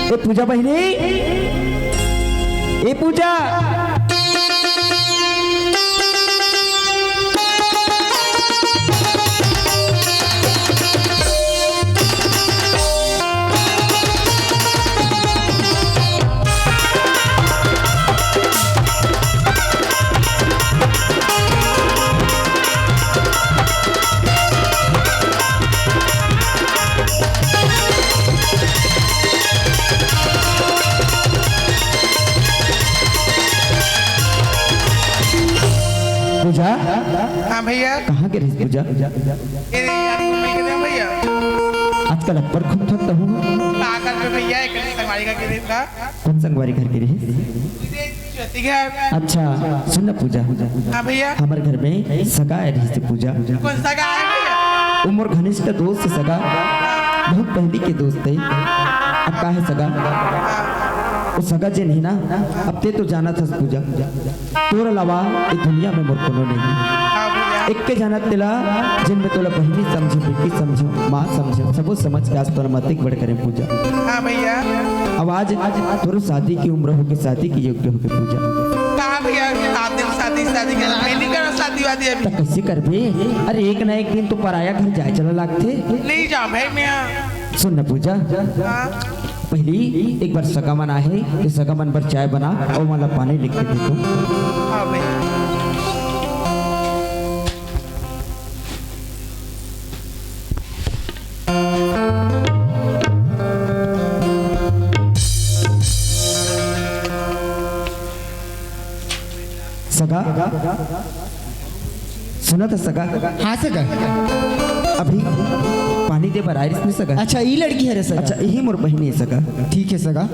ए पूजा बहिनी, ए पूजा। पूजा, हाँ भैया। कहाँ के रहिस पूजा? ये यार, घूमे के दे भैया। आजकल अब्बड़ घूमथस तहूँ। का करबे भैया, एक संगवारी घर के दिन था। कौन संगवारी घर के रहिस? ज्योति घर। अच्छा, सुन ना पूजा। हाँ भैया। हमर घर में सगा आए रहिस पूजा। कौन सगा है भैया? वो मोर घनिष्ठ दोस्त सगा, बहुत पहली के दोस्त है। अब का है सगा? वो सगा जे नहीं ना, अब ते तो जानथस पूजा। तोर अलावा ये दुनिया में मोर कोनो नहीं। हाँ भैया। एक के जानत तेला, जिन में तोला बहिनी समझे, बेटी समझे, माँ समझे, सबो समझ के आज तोर मतिक बड़ करे पूजा। हाँ भैया। अब आज तोर शादी की उम्र होके, शादी की योग्य होके पूजा। कहाँ भैया, शादी, शादी, शादी के, मैं नहीं करा शादी वादी अभी। तो कैसे करबे? अरे एक ना एक दिन तो पराया घर जाए चला लागथे। नहीं जा भाई मैं। सुन ना पूजा। हाँ। पहली एक बार सगा मन आहे, ये सगा मन बर चाय बना अउ ओमन ला पानी लेके दे तो। हाँ भैया। सगा, सुनत हस सगा? हाँ सगा। अभी पानी दे बर आए रहिस नहीं सगा? अच्छा, ई लड़की हरे सगा? अच्छा, यही मोर बहिनी है सगा। ठीक है सगा,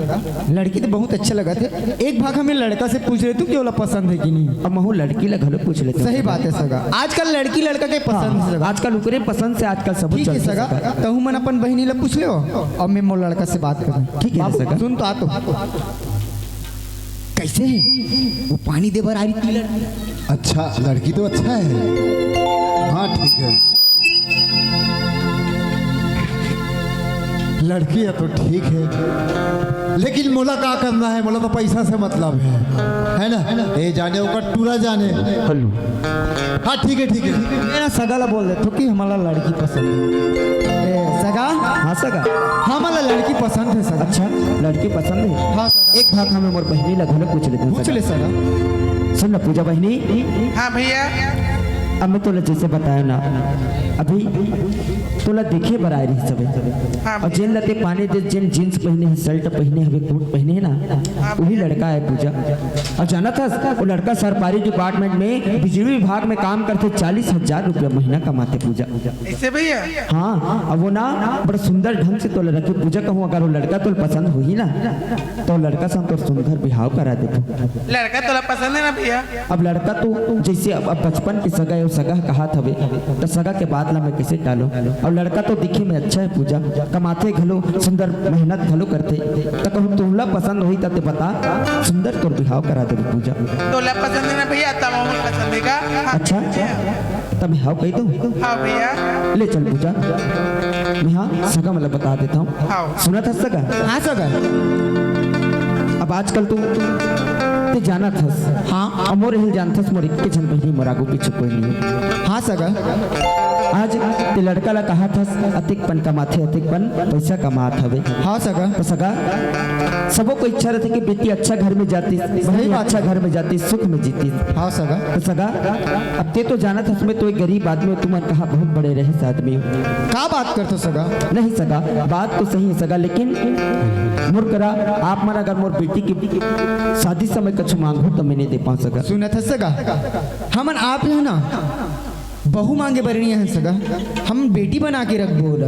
लड़की तो बहुत अच्छा लगथे। एक भाग हमें लड़का से पूछ लेथों कि ओला पसंद है कि नहीं। अब महू लड़की ला घलो पूछ लेथों। सही बात है सगा, आजकल लड़की लड़का के पसंद है सगा। आजकल ओकरे पसंद से आजकल सब चलथे सगा। तहूँ मन अपन बहिनी ला पूछ लेव, अब मैं मोर लड़का से बात करूँ। ठीक है सगा। सुन तो आ तो। कैसे है? वो पानी दे बर आ रही थी लड़की। अच्छा, लड़की तो अच्छा है। हाँ, ठीक है। लड़की है तो ठीक है, लेकिन मोला का करना है? मोला तो पैसा से मतलब है, है ना? ए जाने ओकर टूरा जाने। हेलो। हाँ, ठीक है, ठीक है। मेरा सगा ला बोल देथों कि हमला लड़की पसंद है। ए, सगा? हाँ, सगा। हमला लड़की पसंद है, सगा। अच्छा, लड़की पसंद है? हाँ, सगा। एक भाग हमें मोर बहिनी ला घलो पूछ लेथों, पूछ सगा। ले, सगा। सुन ना, पूजा बहिनी। हाँ, भैया। अब मैं तोला जैसे बताया ना, अभी तोला देखे बर आए रहिस हवे। हाँ, अउ जेन ला ते पानी दे, जेन जींस पहिने हे, शर्ट पहिने हवे, कोट पहिने हे ना, हाँ, वही लड़का है पूजा। अउ जानत हस, वो लड़का सरकारी डिपार्टमेंट में बिजली विभाग में काम करथे, चालीस हजार रुपया महीना कमाथे पूजा। ऐसे भैया? हाँ, अब वो ना बड़ा सुंदर ढंग से तोला रखे पूजा। कहूँ अगर वो लड़का तोला पसंद होही ना, तो लड़का से हम तोर सुंदर बिहाव करा देबो। लड़का तोला पसंद है ना भैया? अब लड़का तो जैसे अब, अब बचपन के सगा है, वो सगा कहात हवे, तो सगा के बात ला मैं कैसे टालूं? और लड़का तो दिखे में अच्छा है पूजा, कमाथे घलो, सुंदर मेहनत घलो करथे, तो कहूँ तोला पसंद होही त ते बता, सुंदर तोर बिहाव करा देबो पूजा। तोला पसंद है ना भैया? तब हमन पसंद है का? हाँ। अच्छा, तब हाँ कही तो। हाँ भैया। ले चल पूजा, मैं हाँ सगा मतलब बता देता हूँ। हाँ। सुनत हस सगा? हाँ सगा। अब आजकल तो ते जानत हस। हाँ। अउ मोर हिल जानत हस, मोर इक्के झन बहिनी, मोर आगू पीछू कोई नहीं। हाँ सगा। आज ते लड़का ला कहत हस, अतेक पन कमाथे, अतेक पन पैसा कमात हवे। हाँ सगा। तो सगा, सबो को इच्छा रहथे कि बेटी अच्छा घर में जातिस, सही बहिनी बात अच्छा है। घर में जातिस, सुख में जीतिस। हाँ सगा। तो सगा, अब ते तो जानत हस, मैं तो एक गरीब आदमी हूँ, तुमन कहाँ बहुत बड़े रहे आदमी हो। का बात करथो सगा? नहीं सगा, बात तो सही है सगा, लेकिन मोर करा आप मन अगर मोर बेटी की शादी समय कछु मांगहू तो मैं नहीं दे पाऊँ सगा। सुनत हस सगा, हमन आप ही ना बहू मांगे बर नइ आए हन सगा, हम बेटी बना के रखबो ओला।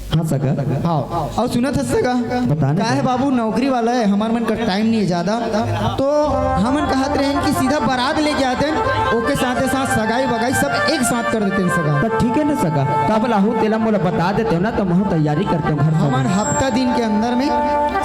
हाँ सगा। हाँ, अउ सुनत हस सगा, बता ना काहे सगा। बाबू नौकरी वाला है, हमर मन का टाइम नहीं है ज्यादा, तो हमन कहत रहेन कि सीधा बारात लेके आतेन, ओके साथे साथ सगाई बगाई सब एक साथ कर देतेन सगा। तो ठीक है ना सगा, काबर आहू तेला मोला बता देते हो ना, तो महू तैयारी करते हो घर से। हमन हफ्ता दिन के अंदर में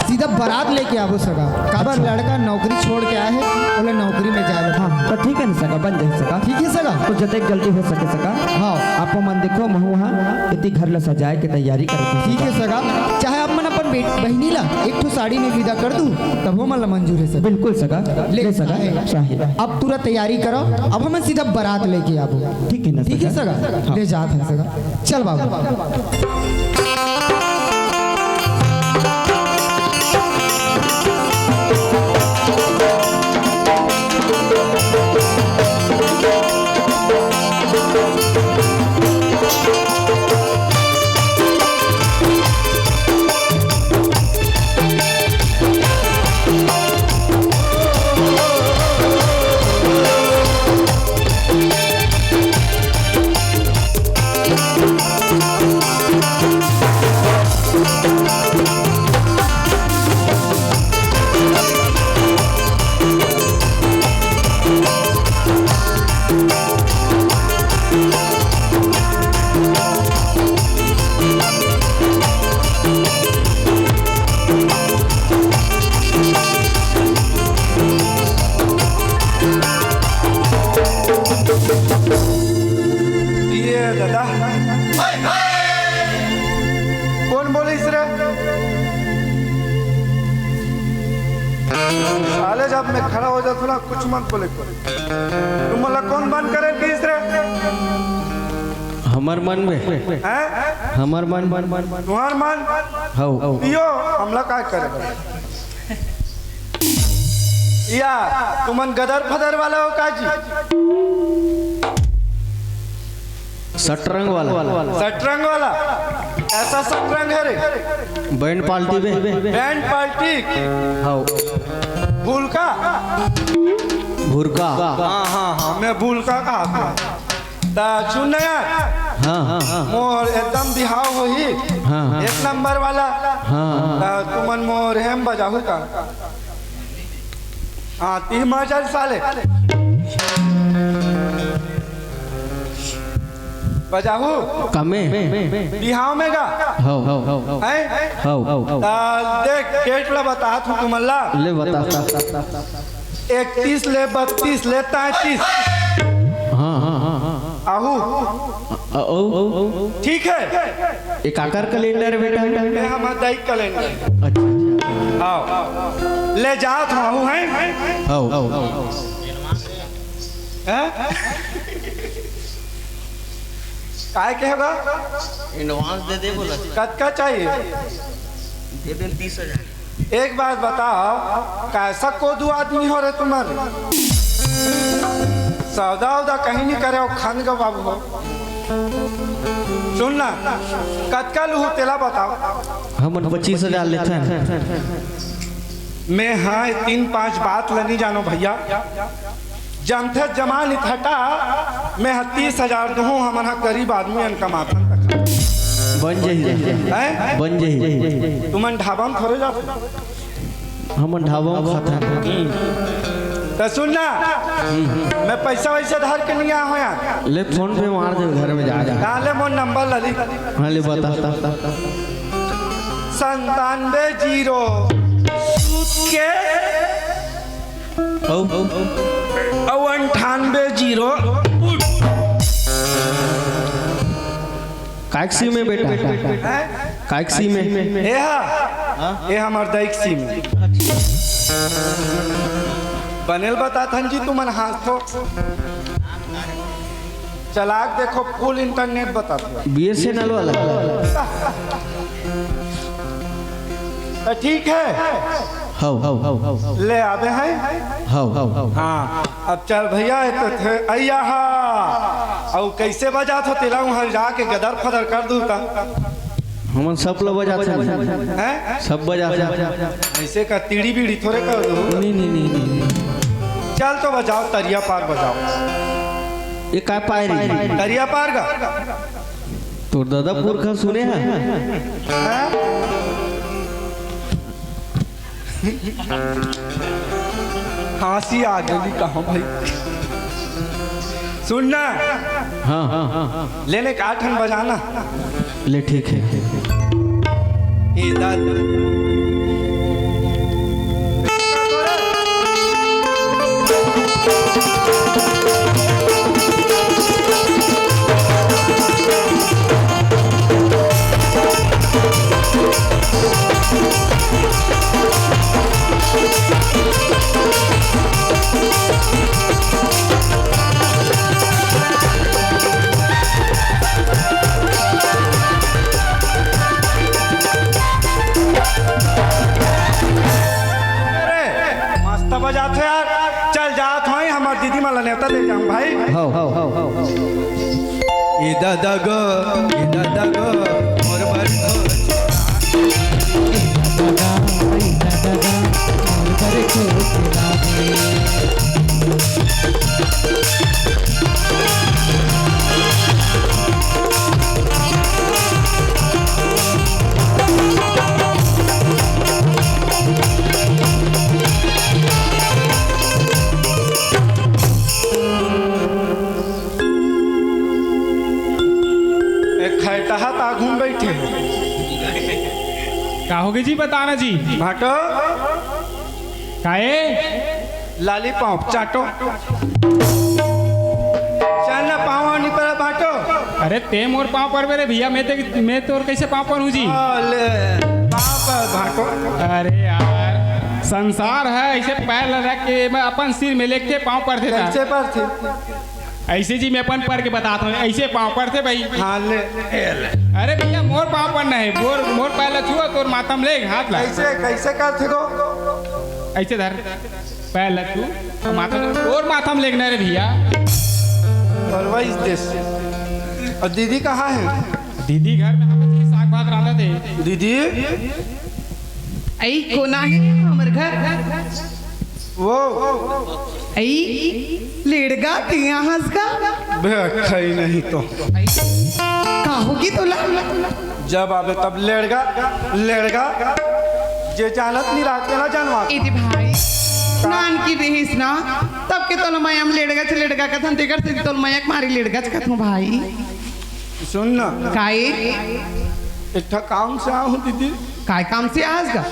सीधा बारात लेके आबो सगा, काबर अच्छा। लड़का नौकरी छोड़ के आए है, ओला नौकरी में जाए ला। हाँ, तो ठीक है ना सगा, बन जाए सगा। ठीक है सगा। तो जतेक जल्दी हो सके सगा। हाँ। आपो मन देखो, महू हा इति घर ला सजाए के तैयारी करत हूँ ठीक सगा। है सगा, चाहे आप मन अपन बेट-, बहिनी ला एक ठो साड़ी में विदा कर दू, तभो मन ला मंजूर है सगा। बिल्कुल सगा, ले ले सगा, चाहे। चाहे। अब तुरंत तैयारी करो, अब हमन सीधा बारात लेके आबो। ठीक है ना ठीक है सगा? सगा, हाँ। ले जात है सगा। चल बाबू। ये दादा, कोन बोलिस रे? साले, जब मैं खड़ा हो जाता ना, कुछ मत बोले। तुम मोला कोन मन करे कहिस रे? हमर मन में। हैं? हमर मन। तुहार मन? हौ। यो, हमला का करे? या, तुमन गदर फदर वाला हो का जी? सटरंग वाला। सटरंग वाला? ऐसा सटरंग है रे? बैंड पार्टी बे। Band party? हौ। भूलका? भूलका। हाँ, हाँ, हाँ, मैं भूलका कहा था। ता सुन ना यार। हाँ, हाँ। मोर एकदम बिहाव होही। हाँ, हाँ। एक नंबर वाला। हाँ, हाँ। ता तुमन मोर हेम बजाहू का? हाँ, तीन मजा साले। बजाहू। कमे। बिहाव में गा। हौ, हौ, हौ। हैं? हौ, हौ। ता देख, डेट ला बतात हूँ तुमन ला। ले बता। इकतीस ले, बत्तीस ले, तैंतीस। हाँ, हाँ, हाँ, हाँ। आहू। अ, ओ, ओ, ओ। ठीक है। ये काकर कैलेंडर बेटा? ये हमार दाई कैलेंडर। अच्छा। आओ। ले जात हूँ, आहू हैं? आओ। हैं? काय के होगा? एडवांस दे दे बोला। कतका चाहिए? दे दे तीस हजार। एक बात बताओ, कैसा कोदू आदमी हो रे तुम्हारे? सौदा उदा कहीं नहीं करे हो, खान का बाबू हो। सुन ना, कतका लूहू तेला बताओ। हमन पच्चीस हजार लेथन। मैं हाँ, तीन पांच बात ल नहीं जानो भैया। जानथे जमान इथटा, मैं ह तीस हजार दूहूं, हमन ह गरीब आदमी अन कमाथन तक। बन जही। हैं? बन जही। तुमन ढाबा म थोरे जाथो? हमन ढाबा म खाथन। त सुन ना, मैं पैसा वैसा धर के नहीं आया हूँ यार। ले फोन पे मार दे घर में जा। डाले मोर नंबर लली। हाँ, ले बता। संतानवे जीरो सूत के अउ, अउ अंठानवे जीरो उठ। काइक सीम हे बेटा? हैं? काइक सीम हे? ए हा, ए हमर दई के सीम हे। बने ल बताथन जी, तुमन हाँसथो। चला के देखो, फुल इंटरनेट बताथे। बीएसएनएल वाला। त ठीक हे। हव, हव, हव, हव। ले आबे हैं। हव, हव, हव। हाँ, अब चल भैया, ए तो थे, अइया हा। अउ कइसे बजाथो तेला उहाँ जाके गदर फदर कर दूँ त। हमन सब ल बजाथन। हैं? सब बजाथन। अइसे का तीड़ी बीड़ी थोरे कर दूँ। नहीं, नहीं, नहीं, नहीं। चल तो बजाओ, तरिया पार बजाओ। ए का पाय रे? तरिया पार का। तोर ददा पुरखा सुने हा? हैं? हाँसी आ गे कहाँ भाई। सुन ना। हाँ, हाँ, हाँ, हाँ। लेने का ठन बजाना। ले, ठीक हे। ए दादा। अरे, मस्त बजात हो यार। चल जात हो, हमर दीदी मन ला नेवता दे जाऊं भाई। हव, हव, हव, हव। ए दादा गो, ए दादा गो, मोर बर एक खैटहा त आघू म बइठे हे। का होगे जी, बताना जी। भाटो। काहे? लालीपॉप चाटो। चल ना, पाँव नइ परत भाटो। अरे, तें मोर पाँव परबे रे भइया, मैं ते, मैं तोर कइसे पाँव परहूँ जी? हाँ, ले, पाँव पर भाटो। अरे यार, संसार हे, अइसे पैर ल रख के, मैं अपन सिर में लेके पाँव परथे ता। कइसे परथे? अइसे जी, मैं अपन पर के बतात हँव, अइसे पाँव परथे भाई। हाँ, ले, ए, ले। अरे भइया, मोर पाँव परना हे, मोर, मोर पैर ल छुआ, तोर माथा म लेग हाथ ला। कइसे, कइसे करथे गो? अइसे धर, पैर ल छू, अउ माथा म, तोर माथा म लेगना रे भइया। परवाइज देस। अउ दीदी कहाँ हे? दीदी घर में हवय जी, साग भात रांधत हे। दीदी? अई कोना हे हमर घर? वो। अई लेड़गा तिया हंस का? बे, खई नहीं तो। अई, का होगे तोला? जब आबे तब लेड़गा, लेड़गा। जे जानत नहीं रहते ना जानवा। ए दे भाई, नानकी रहिस ना, तब के तोला मया म लेड़गा च लेड़गा कथन, तेकर से तोला मया के मारे लेड़गा च कथन भाई। सुन ना। काए? एक ठा काम से आए हँव दीदी। काय काम से आए हस गा?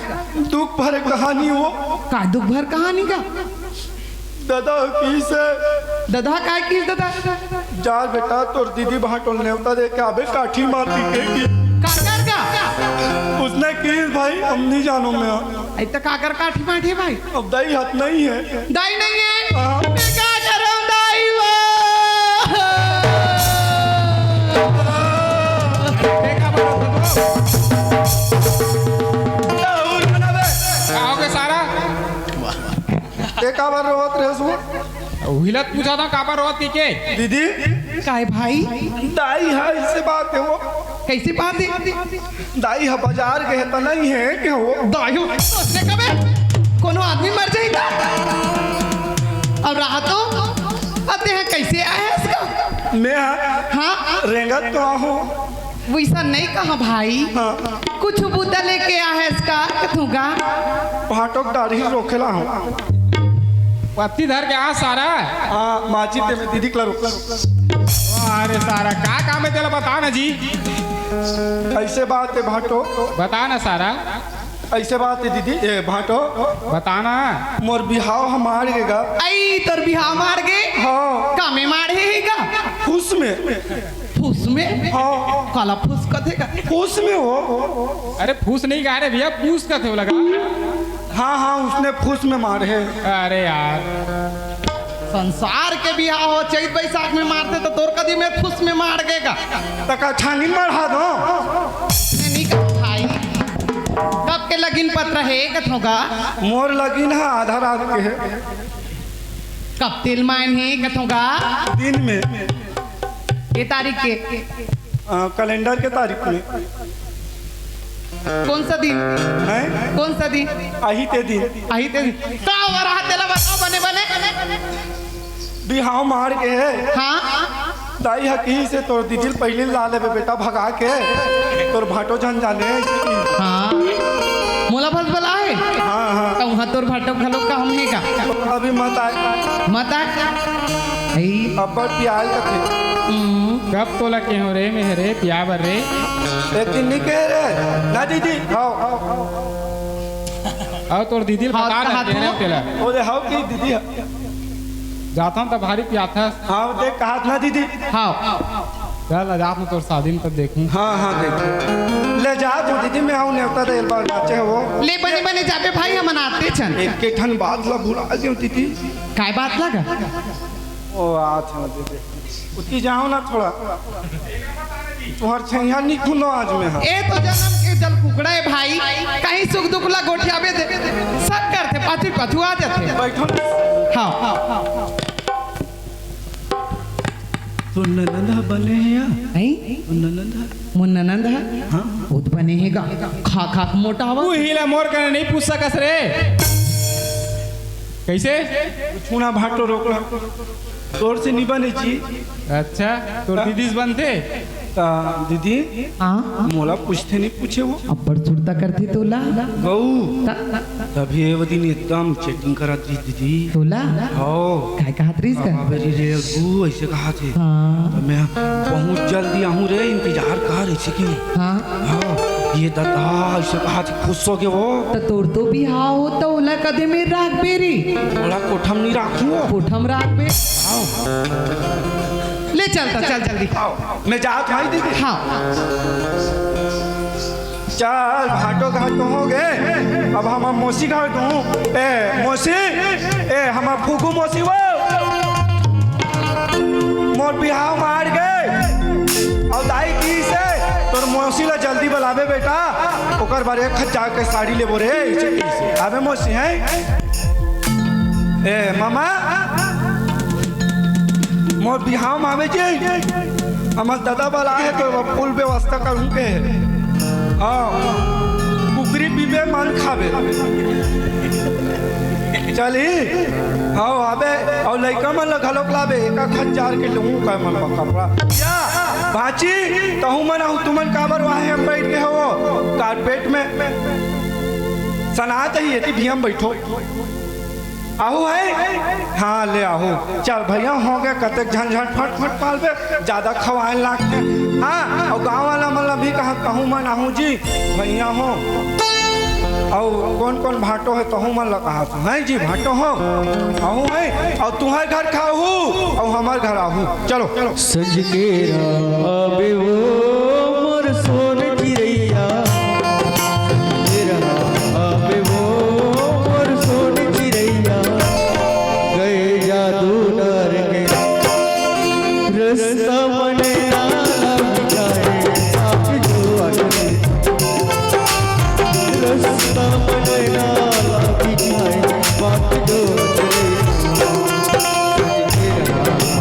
दुख भरे कहानी वो। का दुख भर कहानी गा? ददा किहिस हे। ददा काय किहिस ददा? जा बेटा, तोर दीदी भाटो ल नेवता दे के आबे, काठी माटी के की। काकर गा? उसने किहिस भाई, हम नहीं जानों मैं। अई त काकर काठी माठी भाई? अब दाई हाथ नहीं हे। दाई नहीं हे? हाँ। मैं का करंव दाई वो? का होगे सारा? ए काबर रोवत रहेस वो? उही ला पूछत हँव काबर रोवत कहिके। दीदी। काय भाई? दाई हा, अइसे बात हे वो। कइसे बात हे? दाई ह बजार गे हे त नइ हे के हो? दाई हो, सोचने का बे, कोनो आदमी मर जाही त? अउ रहा तो, अब तें ह कइसे आए हस गा? मैं ह? हाँ? रेंगत तो आए हँव। वइसा नइ कहा भाई। हाँ। कुछ बूता लेके आए हस का? कथूँ का? भाटो के दाढ़ी रोखे ला हँव। पत्ती धर के आ सारा। हाँ, माजी ते में दीदी के ला रोक। अरे सारा, का काम हे तेला बता ना जी। अइसे बात हे भाटो। बता ना सारा। अइसे बात हे दीदी, ए भाटो। बता ना। मोर बिहाव ह माड़ गे गा। अई, तोर बिहाव माड़ गे? हाँ। का में माड़े हे गा? फूस में। फूस में? हाँ। काला फूस कथे का? फूस में हो। अरे फूस नहीं कहा रे भैया, पूस कथे वो लगा। हाँ हाँ, उसने फूस में मारे है। अरे यार, संसार के बिहाव हो, चैत बैसाख में मारथे त तोर कदी में फूस में मार गे का? तका छानी मढ़ा दो। नहीं का भाई, कब के लगिन पत्र हे कथों का? मोर लगिन ह आधा रात के हे। कब तिल मायन हे कथों का? दिन में। के तारीख के? अ, कैलेंडर के तारीख में। कौन सा दिन? हैं? कौन सा दिन? अही ते दिन। अही ते दिन। का हो रहा तेला बताओ बने बने। बिहाव मार के हे। हाँ। दाई ह कही से तोर दीदी ल पहिली ला लेबे बेटा भगा के, तोर भाटो झन जाने। हाँ। मोला भस बला हे। हाँ हाँ। त उहाँ तोर भाटो घलो का हम हे का? अभी मत आए। मत आए। अई। अब्बड़ पियाल कथे। हम्म। कब तोला केहों रे मेहरे पिया बर रे? एक दिन नहीं कहे रे। ना दीदी, आओ। अउ तोर दीदी ल हाँ, बता कहा देते तू? रे तेला। ओले हाव की दीदी ह-, जाथन त भारी पियाथस। हाँ, देख कहा ना दीदी। हाँ। चल, जात हूँ तोर शादी में तब देखूँ। हाँ, हाँ, देख। ले जा तू दीदी, मैं आऊँ नेवता दे बार बाचे हो। ले बने बने जाबे भाई, हमन आते छन। एक के ठन बात ला भुला गेव दीदी। काय बात लगा? ओ, आत हूँ दीदी। उठी जाओ ना थोड़ा। तुहर छैया नहीं खुलो आज में, हाँ। ए तो जनम के जल कुकड़ा हे भाई, कहीं सुख दुख ला गोठियाबे दे, सब करथे, पाछू पाछू आ जाथे। बैठो ना। हाँ। तोर ननद ह बने हे या? हैं? तोर ननद ह? मोर ननद ह? हाँ। बहुत बने हे गा। खा खा के मोटा हवा। उही ला मोर कने नहीं पूछ सकस रे। कैसे? छूना भाटो रोकना। तोर से नहीं बने जी। अच्छा, तोर हाँ। दीदी से बनथे? ता दीदी, हाँ? मोला पूछथे नहीं पूछे वो। अब्बड़ सुरता करथे तोला। गऊ। ता, ता, ता। तभी वो दिन एकदम चेटिंग करत रहिस दीदी। तोला? हो। काय कहत रहिस का? बाबा रे रे, तू ऐसे कहत हे। हाँ। त मैं बहुत जल्दी आहूँ रे, इंतजार कर, ऐसे कि हाँ। हाँ, ये दादा, ऐसे कहत हे, खुश हो गे वो। त तोर तो बिहाव हो, त ओला कदे में राखबे रे? ओला कोठा म नहीं राखूँ। कोठा म राखबे? आओ। ले चल त, चल जल्दी। आओ, मैं जात हूँ, दीदी। हाँ। चल, भाटो घर तो हो गे, अब हम मौसी घर दूँ। ए, मौसी, ए, हम फूकू मौसी वो। मोर बिहाव मार गे। अउ दाई कहिसे, तोर मौसी ला जल्दी बलाबे बेटा, ओकर बर एक हजार के साड़ी लेबो रे, अइसे कहिसे। अबे मौसी हैं? ए मामा, मोर बिहाव म आबे जी, हमर ददा बला हे तो फुल व्यवस्था करहूँ के। हाँ, कुकरी पीबे, मन खाबे। चली, हाँ, आबे, अउ लइका मन ल घलोक लाबे, एक एक हजार के लूहूँ का मन बर कपड़ा। या, भांची, तहूँ मन आहू, तुमन काबर वाहे हम बैठ के हवो, कारपेट में? सनात ही, एती भी हम बैठो। आहू है? हाँ, ले आहू। चल भैया, हो गे, कतेक झंझट फट फट पालबे, जादा खवाए लागथे। हाँ, अउ गाँव वाला मन ला भी कहा, कहूँ मन आहू जी, भैया हो। अउ कोन कोन भाटो हे, तहूँ मन ला कहा, हैं जी, भाटो हो, आहू है, अउ तुहर घर खाहू, अउ हमर घर आहू। चलो। संझ के राह आबे वो मोर सोन चिरैया, संझ के राह आबे वो मोर सोन चिरैया, गए जादू डार के रस्ता मन आला बिछाए, आप जो आए। रस्ता मन आला बिछाए, बात जो करे।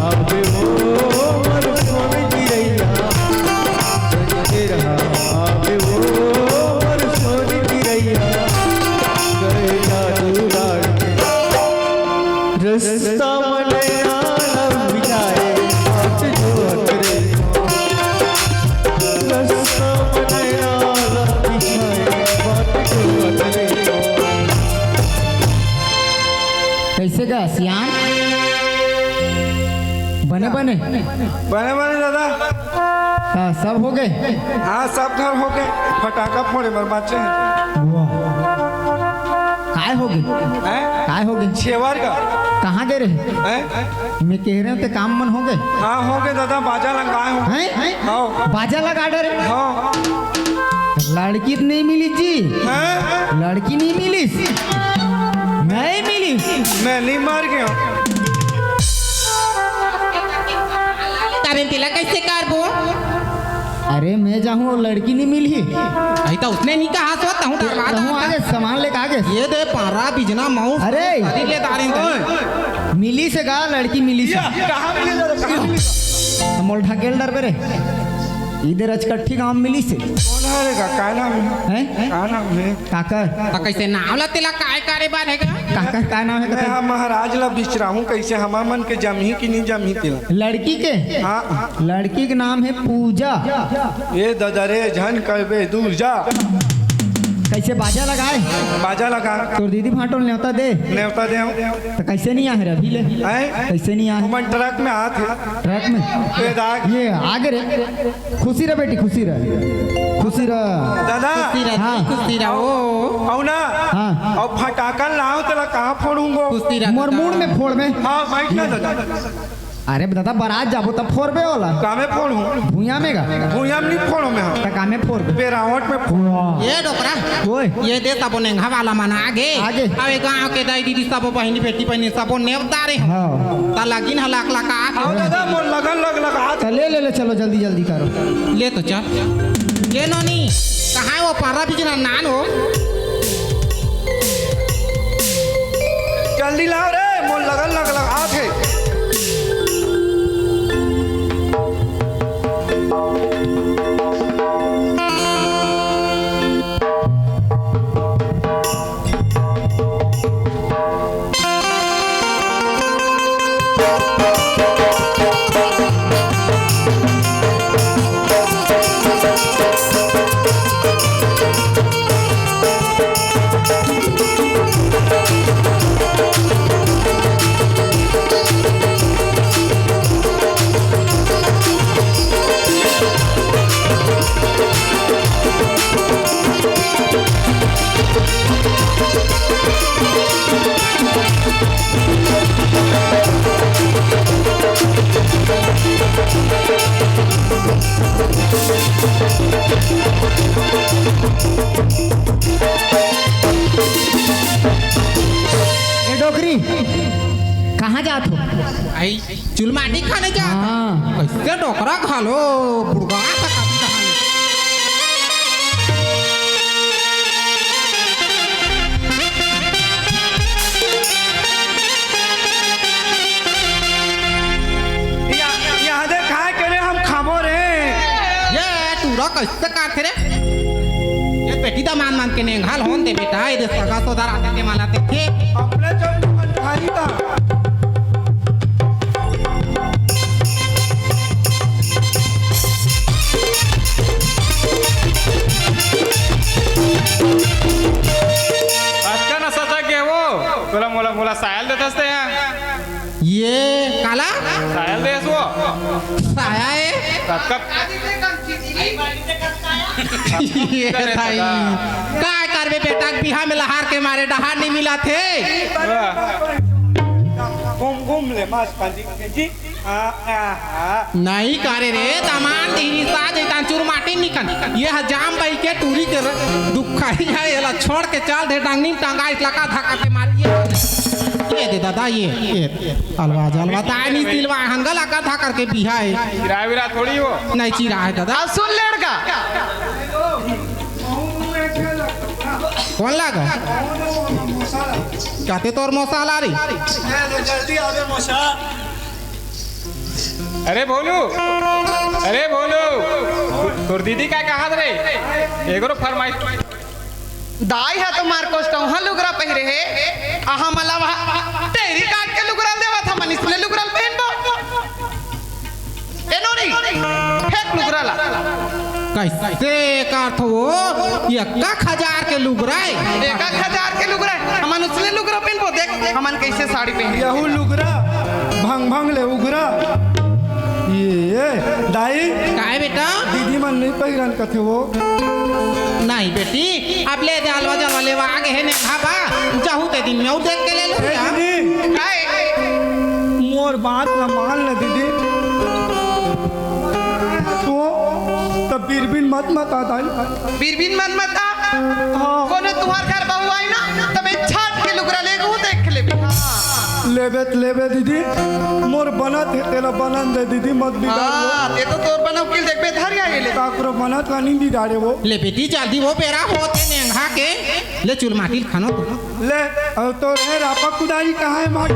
आबे वो मोर सोन चिरैया, तेरा आबे वो मोर सोन चिरैया, गए जादू डार के। रस्ता मन आला बिछाए, बात जो करे। रस्ता मन आला बिछाए, बात जो करे। कैसे गा सियान? बने बने? बने बने दादा। हाँ, सब हो गे? हाँ, सब घर हो गे। फटाका फोड़े बर बाचे हे। वाह। काय हो गे? हैं? काय हो गे? छेवर का। कहाँ गे रहे? हैं? मैं कह रहे हूँ, ते काम मन हो गए? हाँ, हो गए दादा, बाजा लगा आए हूँ। हैं? हाँ। बाजा लगा डरे? हाँ। लड़की तो नहीं मिली जी। हैं? लड़की नहीं मिली। नहीं मिली। मैं नहीं मर गया। तारे तिला कैसे करबो? अरे मैं जाहूँ, वो लड़की नहीं मिली। अही तो उसने नहीं कहा सो, तहूँ डरवा कहूँ दे। आगे, सामान लेके आगे। ये दे पारा बिजना माउस। अरे। खरीद ले तारे तिला। मिली से गा, लड़की मिली से। या, कहाँ मिली दादा, कहाँ मिली? मोल ढकेल डर बे रे। इधर अचकट्ठी गांव मिली से। कौन है रे का? का नाम है? हैं? का नाम है? काकर। तो कैसे नाम ला तेला काय करे बार है का? काकर का नाम है मैं कते? हाँ महाराज ला बिचराहूँ कैसे हमा मन के जमही कि नहीं जमही तेला। लड़की के? हाँ। लड़की के नाम है पूजा। ये ददा रे झन करबे दूर जा। कैसे बाजा लगाए? बाजा लगा। तोर दीदी भांटो नेवता दे। नेवता दे हम। तो कैसे नहीं आ रहे अभी ले? हैं? कैसे नहीं आ रहे? ओमन ट्रक में आत है। ट्रक में? ये दाग। ये आगे रे। खुशी रह बेटी, खुशी रह। खुशी रह। दादा। खुशी रह, हाँ। खुशी रह, ओ। औ ना। हाँ। और फटाका लाओ तेला कहाँ फोड़ूंगो? खुशी रह, मोर दादा। मूड़ में फोड़ में। हाँ, बैठ ना दादा। अरे दादा, बारात जाबो तब फोड़बे वाला। कामे फोड़ूं? भुइया में गा। भुइया में नहीं फोड़ो मैं हम। त कामे फोड़बे? बेरावट में फोड़ो। ये डोकरा। ओए। ये दे सबो नेंगा वाला मन आगे। आगे। अबे गांव के दाई दीदी सबो बहिनी बेटी बहिनी सबो नेवता रे। हाँ। त लगिन हलाक लका। आओ दादा, मोर लगन लग लगा। त ले, ले, ले, चलो जल्दी, जल्दी करो। ले तो चल। ये नोनी, कहाँ है वो पारा बिजना नान हो? जल्दी लाओ रे, मोर लगन लग लगा थे। ए डोकरी, कहाँ जात हो? आई चुलमाटी खाने जात। हाँ। कैसे डोकरा घालो, बुड़गा सा कभी कहानी। या-, यहाँ दे खाए के रे हम खाबो रे। ये टूरा कैसे काट रे? ये बेटी दमांद मान के नेंघाल होन दे बेटा, ये दे सगा सोदर आते ते माला ते थे। अपने चल मन भारी था। अच्छा ना सचा के वो, तोला मोला, मोला सायल देतस ते यहाँ। ये काला? सायल देस वो। साया है? तब कब? ये ताई, काय करबे बेटा, बिहा में लहार के मारे डहार नहीं मिला थे। घूम घूम ले मास पांजी के जी। आ, आ, आ। नहीं करे रे, दामान दीनी साज इतान चुरमाटी निकन। ये ह जाम बाई के टूरी के र-, दुखाई है, एला छोड़ के चल दे, डांगनी में टांगा इस लका धका के मार। ये, ये दे दादा, ये, ये। अलवा जलवा, दाई नी सिलवा, हंगा लगा था करके बिहा है। चिरा विरा थोड़ी हो। नहीं चिरा है दादा। अब सुन लड़का। कौन लगा? कहते तोर मौसा ला रही। जल्दी आवे मौसा। अरे भोलू, अरे भोलू, तोर दीदी का कहा रे? एगो फरमाइश। दाई ह तो मार कोस टौहा लुगरा पहिरे हे, अहा मला वहा टेरी काट के लुगरा देवत ह, मनिस ले लुगरा पहनबो। ए नोनी, फेंक लुगरा ला। कैसे काट हो? एक हजार के लुगरा है। एक हजार के लुगरा है, हमन उसने लुगरा पहनबो। देख, हमन कैसे साड़ी पहन। यहू लुगरा, भंग भंग ले उगरा। ये, दाई। काय बेटा? दीदी मन नहीं पहिरन कथे वो। नहीं बेटी, अब ले दे अलवा जलवा लेवा आगे है ने भाबा, जाहू ते दिन में उ देख के ले लो ए बेटा। दीदी। काय? बात ला मान ले दीदी। तो तब बिरबिन मत मत आ दाई। बिरबिन मत मत आ। हाँ। कोनो तुंहर घर बहू आई ना, तब एक छाट के लुगरा लेगहूं, देख लेबे। हाँ। लेबे त लेबे दीदी, मोर बनत हे, तेला बनन दे दीदी, मत बिगाड़ वो। हाँ, ते तो तोर बना उकील देखबे, धर या ये ले। काकरो बनत ला नहीं बिगाड़े वो। ले बेटी, जल्दी वो बेरा होत हे नेंगा के, ले चुल माटी ल खानो। ले, अउ तोर हे रापा कुदारी कहाँ हे मार?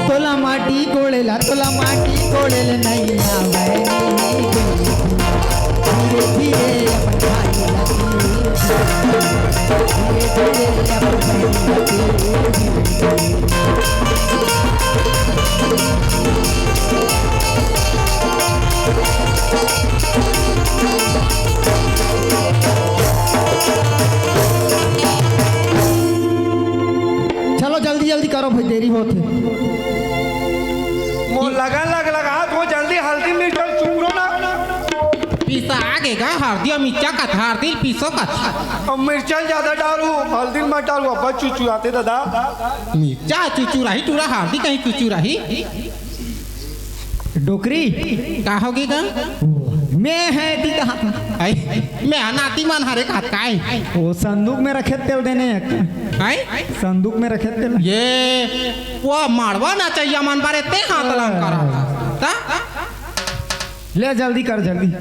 तोला माटी कोड़े ला, तोला माटी कोड़े ले नइ आवय। धीरे धीरे अपन भाई ला, धीरे धीरे अपन भाई ला। चलो जल्दी जल्दी करो भाई, देरी होत हे। मोर लगन लग लगा तो जल्दी हल्दी मिर्चा चुकरो ना। पिसा आगे गा हल्दी अउ मिर्चा कथा, हल्दी पिसो कथा। अब मिर्चा ज्यादा डालू, हल्दी मत डालू, अब्बा चुचुराथे दादा। मिर्चा चुचुराही टूरा, हल्दी कहीं चुचुराही। डोकरी। का होगे गा? मैं हे ती कहा। आई, मैं अनाती मन हरे कहत काय? वो संदूक में रखे तेल देने एक। आई? संदूक में रखे तेल। ये, वो माड़वा नचइया मन बारे ते हाथ लंग करा। ता? ले जल्दी कर, जल्दी।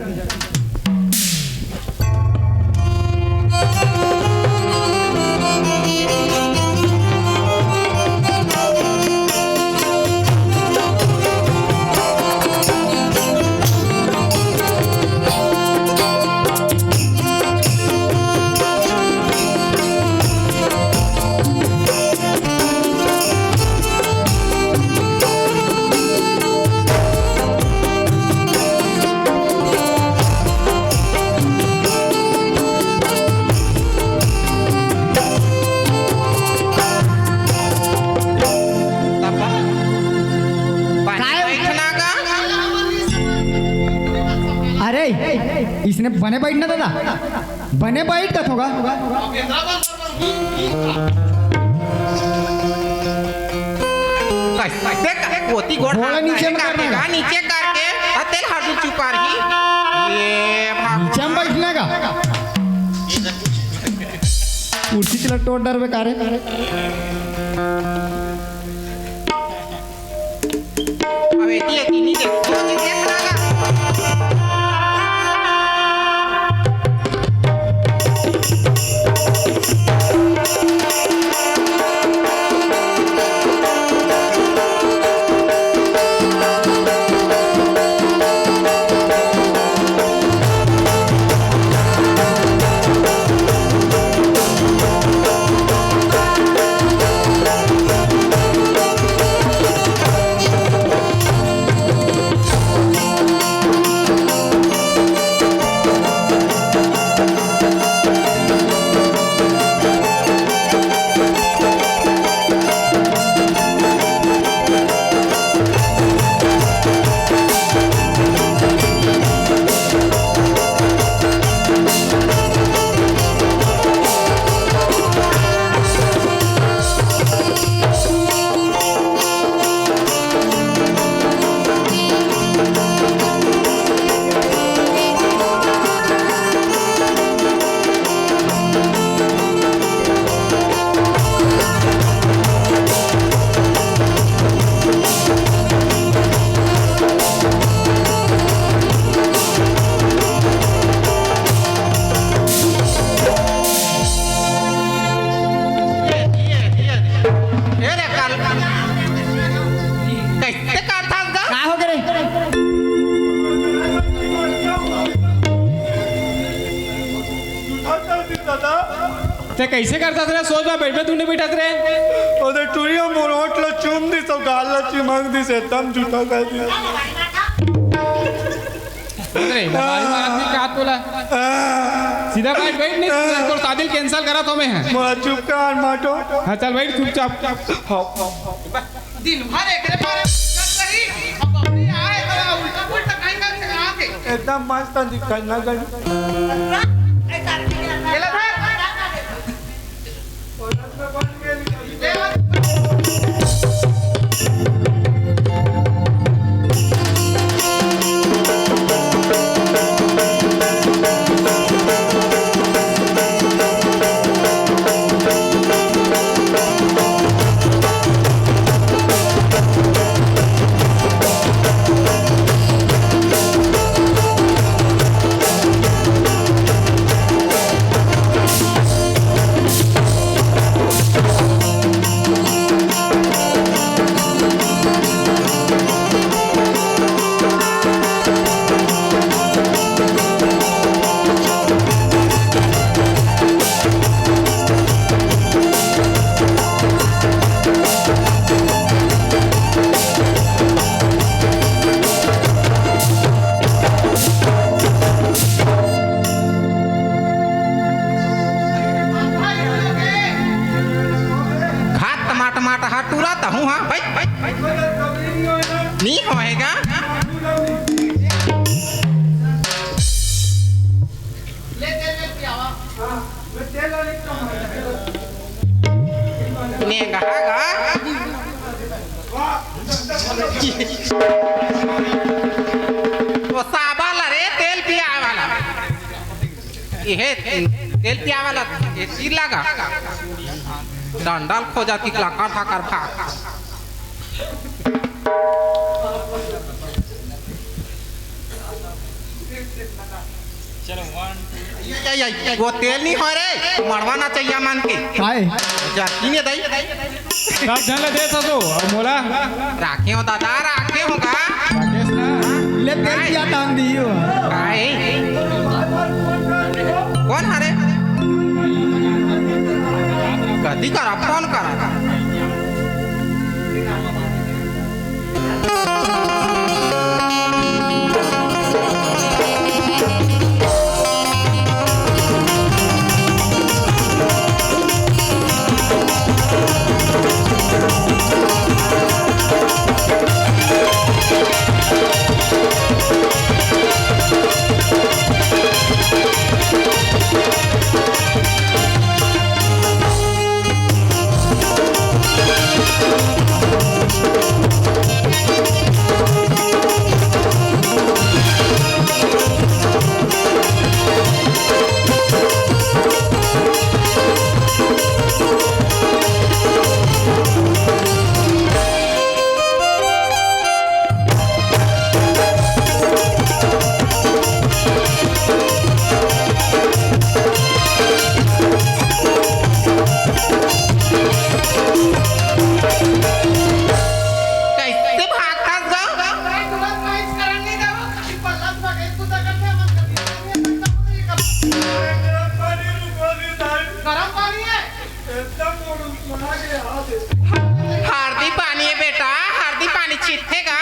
अरे, इसने बने बैठना दादा, बने बैठ कथों गा। देख, ओती गोड़ हाथ नीचे में करना। नीचे करके, आ तेल हर दिन चुपा रही। ये भाग। नीचे में बैठना का? कुर्सी चला टोट डर बेकार है। अब एती, एती नहीं देख, दो चीज देख ना। दादा। ते कइसे करथस रे? सोच म बइठबे तू नइ बइठस रे। ओदे टुरी ह मोर होंठ ल चूम दिस अउ गाल ल चिमक दिस, एकदम झूठा कर दिस। अरे, मारी मारत नहीं कहा तोला। आ। सीधा बइठ, बइठ नहीं, तोर शादी ल cancel करत हों मैं। मोला चुप कर, माटो। हाँ, चल बइठ चुपचाप। हाँ। दिन भर एकरे बारे में सोचत रही, अब बबली आए तो उल्टा पुल्टा कहीं का चला दे। एकदम मस्त दिखत ना गई। ये लो धर। खात टमाट माट हा टूरा तहूँ हा, भाई, भाई, भाई। नी होएगा। नेंगहा गा। वो साबा ला रे, तेल पिया वाला। इहे तेल पिया वाला, ये तीर लगा। डंडल खोजा तिकला काठा कर भाग। चलो, one, two। ये, ये, ये, वो तेल नहीं हो रे, मड़वा ना चाहिए मन के। काय? जा, पीने दई। सब झन ल दे ससो, अउ मोला? राखे हो दादा, राखे हो गा। राकेश ना? ले तेल पिया तान दियो। काय? कौन हरे? कदी करा, फोन करा। कैसे भागथस गा? गरम पानी है। हरदी पानी है बेटा, हरदी पानी छीटथे गा।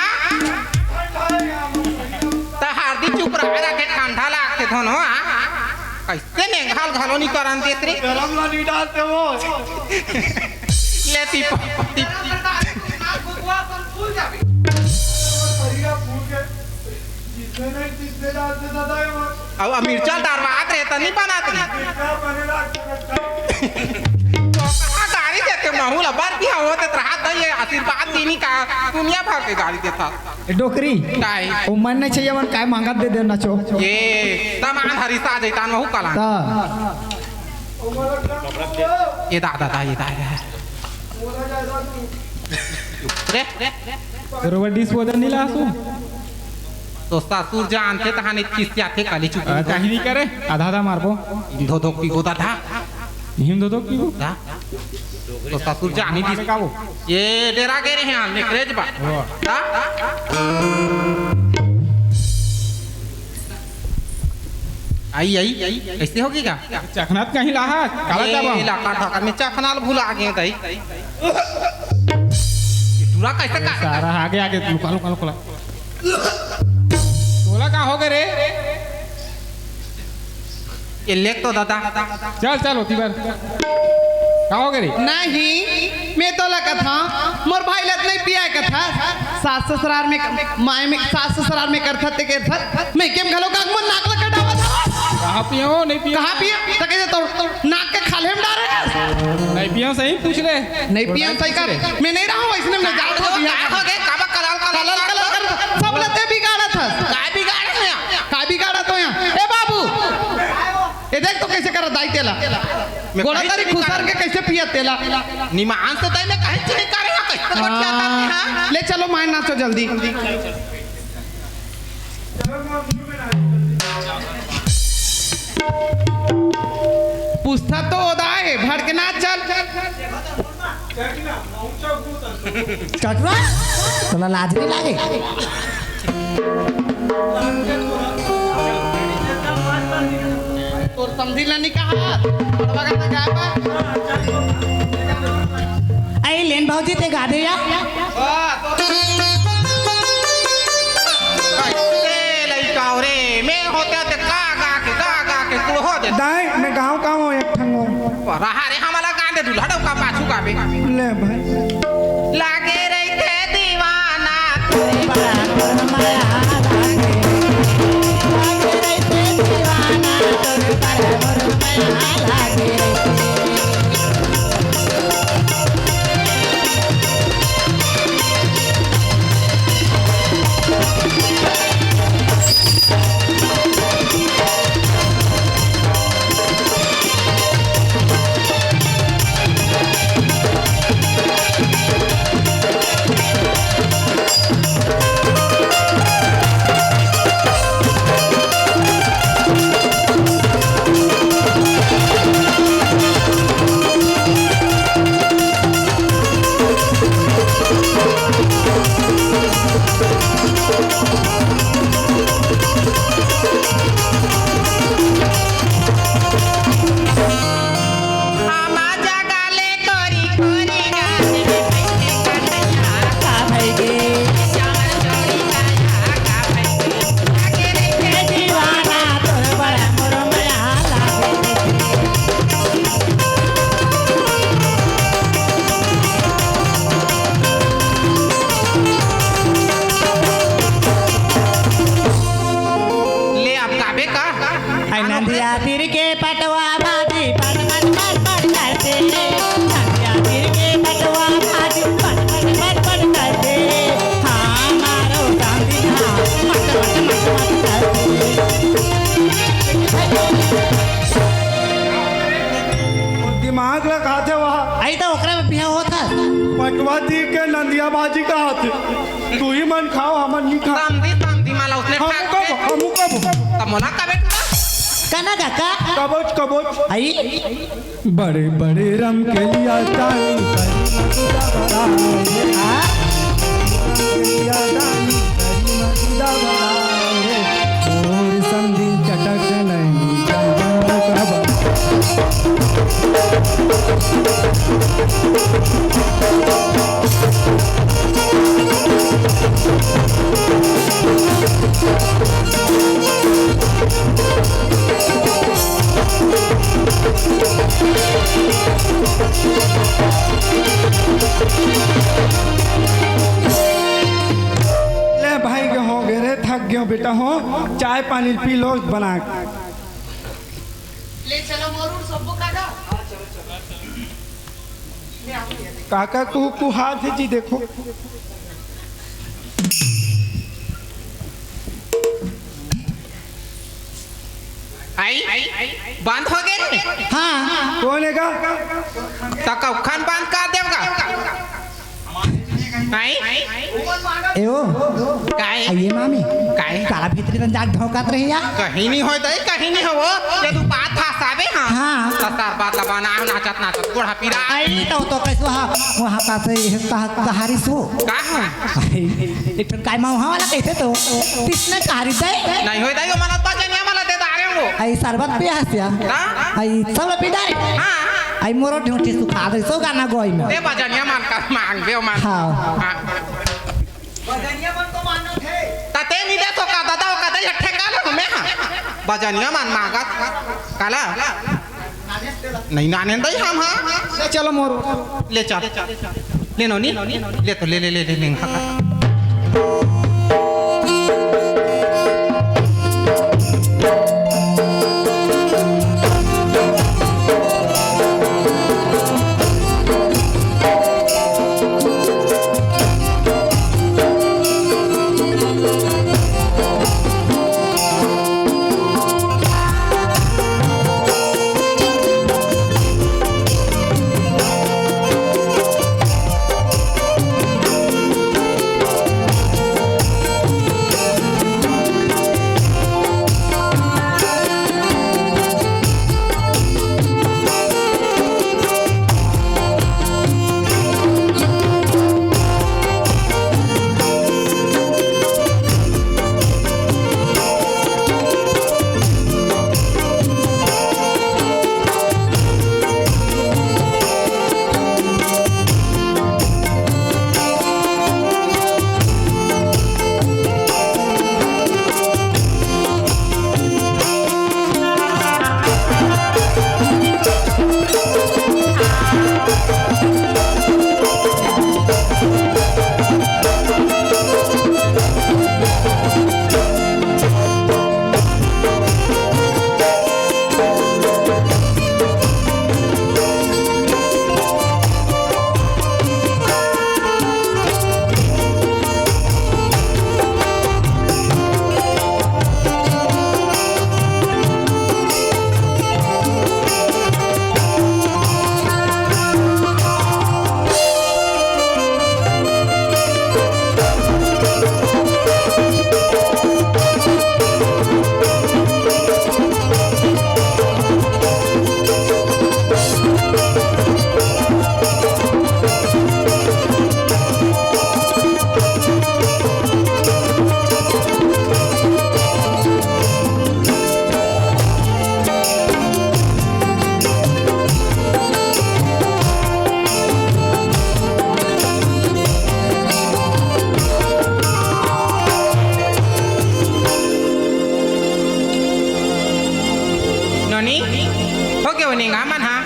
त हरदी चुप रहे रखे, ठंडा लागथे धनो, हाँ? कैसे नेंगहा ल घलो नहीं करन देत रे। गरम ला नहीं डालते वो। ले ती, ती, अब, अब मिर्चा डारवात रहे त नहीं बनात रही। तो कहाँ गारी देते महू ला, बर बिहा होत रहा त ये आशीर्वाद दीनी का दुनिया भर के गारी देता। ए डोकरी, काय? ओ मन नहीं चाहिए, मन काय मांगत दे देना चो। ये तमान हरिसा जैतान वहू कला। ता। ये दा, दा, दा, ये दा, ये दा। रे, रे, रे। बरोबर disposal नहीं लासू। तो ससुर जानते तहाने किस जाते काली चुप। आ, कहीं नहीं करे, आधा आधा मारबो। धो धो पी गोदा था। हिम धो धो पी गो। था। तो ससुर जानी मारे दिस। का वो? ये डेरा गे रहे हैं, निकरेज बा। हो। था? आई, आई, आई, कइसे होगे गा? चखना त कहीं लाहा, काला ए, जाबो? इलाका ढाका में चखना ल भुला गे दाई। टूरा कइसे का? सारा आगे, आगे, लुका, लुका, लुका। तोला का होगे रे? ये लेख तो दादा। चल, चल, ओती बर। का होगे रे? नहीं, मैं तोला कथंव, मोर भाई ला त नहीं पियाय कथस। सास ससुरार में, माय में, सास ससुरार में करथस ते करथस। मैं केम घलो का मोर नाक ला कटावत हवस। कहाँ पियो, नहीं पियो? कहाँ पियो? त कइसे तोर नाक के खाल्हे में डारे हस? नहीं पियो, सही पूछ ले। नहीं पियो, सही कर। मैं नहीं रहूँ वइसने में, जात हो दिया। का होगे? काबर कलाल, कलाल, कलाल, कलाल कर, सब ला ते बिगाड़त हस। का बिगाड़े हँव? का बिगाड़त हँव? ए बाबू, ए देख तो कइसे करत दाई तेला। मैं गोड़ा कहीं तरी से खुसर के कइसे पियत तेला। निमान से दाई मैं कहीं से नहीं करे हँव, कइसे हाँ। बतियात हस, हाँ? ले चलो माय नाचो जल्दी। पूछथस तो ओदा हे, भड़कना चल। कटवा, तोला लाज नहीं लागे? तोर समधी ला नहीं कहा, बड़वा गाना गाए बा। आई लेन भौजी ते गा दे या। वाह, तो कइसे लइका हो रे? मैं होते ते गा गा के, गा गा के कुल हो दे। दाई, मैं गाँव का हूँ एक ठन हूँ। रहा रे, हमला गा दे, दूल्हा डौका पाछू गाबे। ले भाई। लागे रहिथे दीवाना तोरे पर मोर मया लागे। लागे रहिथे दीवाना तोरे पर मोर मया लागे। ले, अब गाबे का? आई नंदिया तीर के पटवा भाजी पट पट पट पट करथे। नंदिया तीर के पटवा भाजी पट पट पट पट करथे। हाँ, मारो चांदी ना मट मट मट मट करथे। दिमाग ला खाथे वहाँ। आई तो ओकरे में बिहाव होत हे। पटवा तीर के नंदिया भाजी कहाथे। तुही मन खाव, हमन नहीं खाव। समधी, समधी माला उसने हमू खाथे। कब, हमू कब। त मोला का बेटा? कना काका? कबोच, कबोच। आई? बड़े बड़े रम के लिया ताई, हाँ? लिया ताई, और समधी चटक नहीं, चंदन कब। ले भाई के हो गे रे, थक गयो बेटा हो, चाय पानी पी लो बना के। ले चलो मोरू सब्बो काका। काका कुहकुहात हे जी, देखो। आई, बंद हो गे रे। हाँ। कोन हे का? त कउखन बंद कर देव का? आई? ए ओ। काय? आइए मामी। काय? काला भीतरी तन जाग धोकात रही या? कहीं नहीं होय दाई, कहीं नहीं हो। ये तू बात फंसाबे हाँ। हाँ। त सर बात लबाना नाचत नाचत बूढ़ा पीरा। आई तो, तो कैसे वहाँ, वहाँ का से ये कहा, कहारी सो। का है? अरे, एक ठन काय माँ वहाँ वाला कहते तो, किसने कहारी दे? नहीं होय दाई, वो मनत बाजे नहीं, मला दे दारे। आई शरबत पिया हस या। का? आई सब ला पी डारे। हाँ। आई मोरो ढूंढी सुखा दे, सो गाना गोई में। दे बजनिया मन का मांग दे मन। हाँ। हाँ। बजनिया मन तो मानत हे। ता ते नी दे तो का दादा, ओ का दे ठेका ले हमें, हाँ। बजनिया मन मांगत। काला? नहीं नाने दई हम, हाँ। ले चलो मोरो। ले चल। ले नोनी, ले तो, ले, ले, ले, ले, ले, हाँ। नोनी, हो गए वो निंगा मन, हाँ?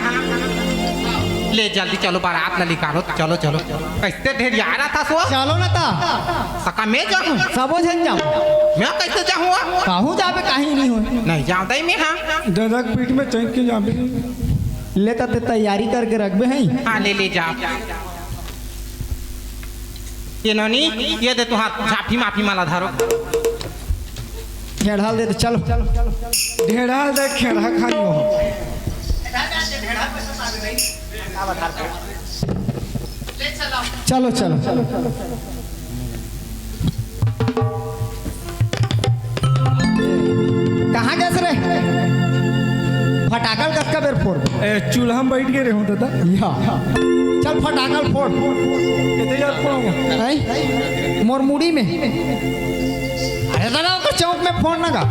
ले जल्दी चलो, बारात ला निकालो, चलो, चलो। कैसे ढेर यार आता सो? चलो ना ता। सका मैं जाऊँ? सबो झन जाऊँ। मैं कैसे जाऊँ? कहूँ जाबे, कहीं नहीं हो। नहीं जाऊँ दई मैं, हाँ। दादा के पीठ में चढ़ के जाबे। ले ता ते तैयारी करके रखबे हैं। हाँ, ले, ले जा। ये नोनी, ये दे तुहार झांपी माफी माला धरो। ढेढ़ाल दे तो चलो। ढेढ़ाल दे, खेड़ा खानी हो। चलो, चलो। कहाँ गए रे? फटाकल कतका बेर फोड़? ए, चूल्हा में बैठ के रहूं दादा। या। चल फटाकल फोड़। कितने यार फोड़ूंगा? हैं? मोर मुड़ी में। अरे दादा, तो चौक में फोड़ ना का।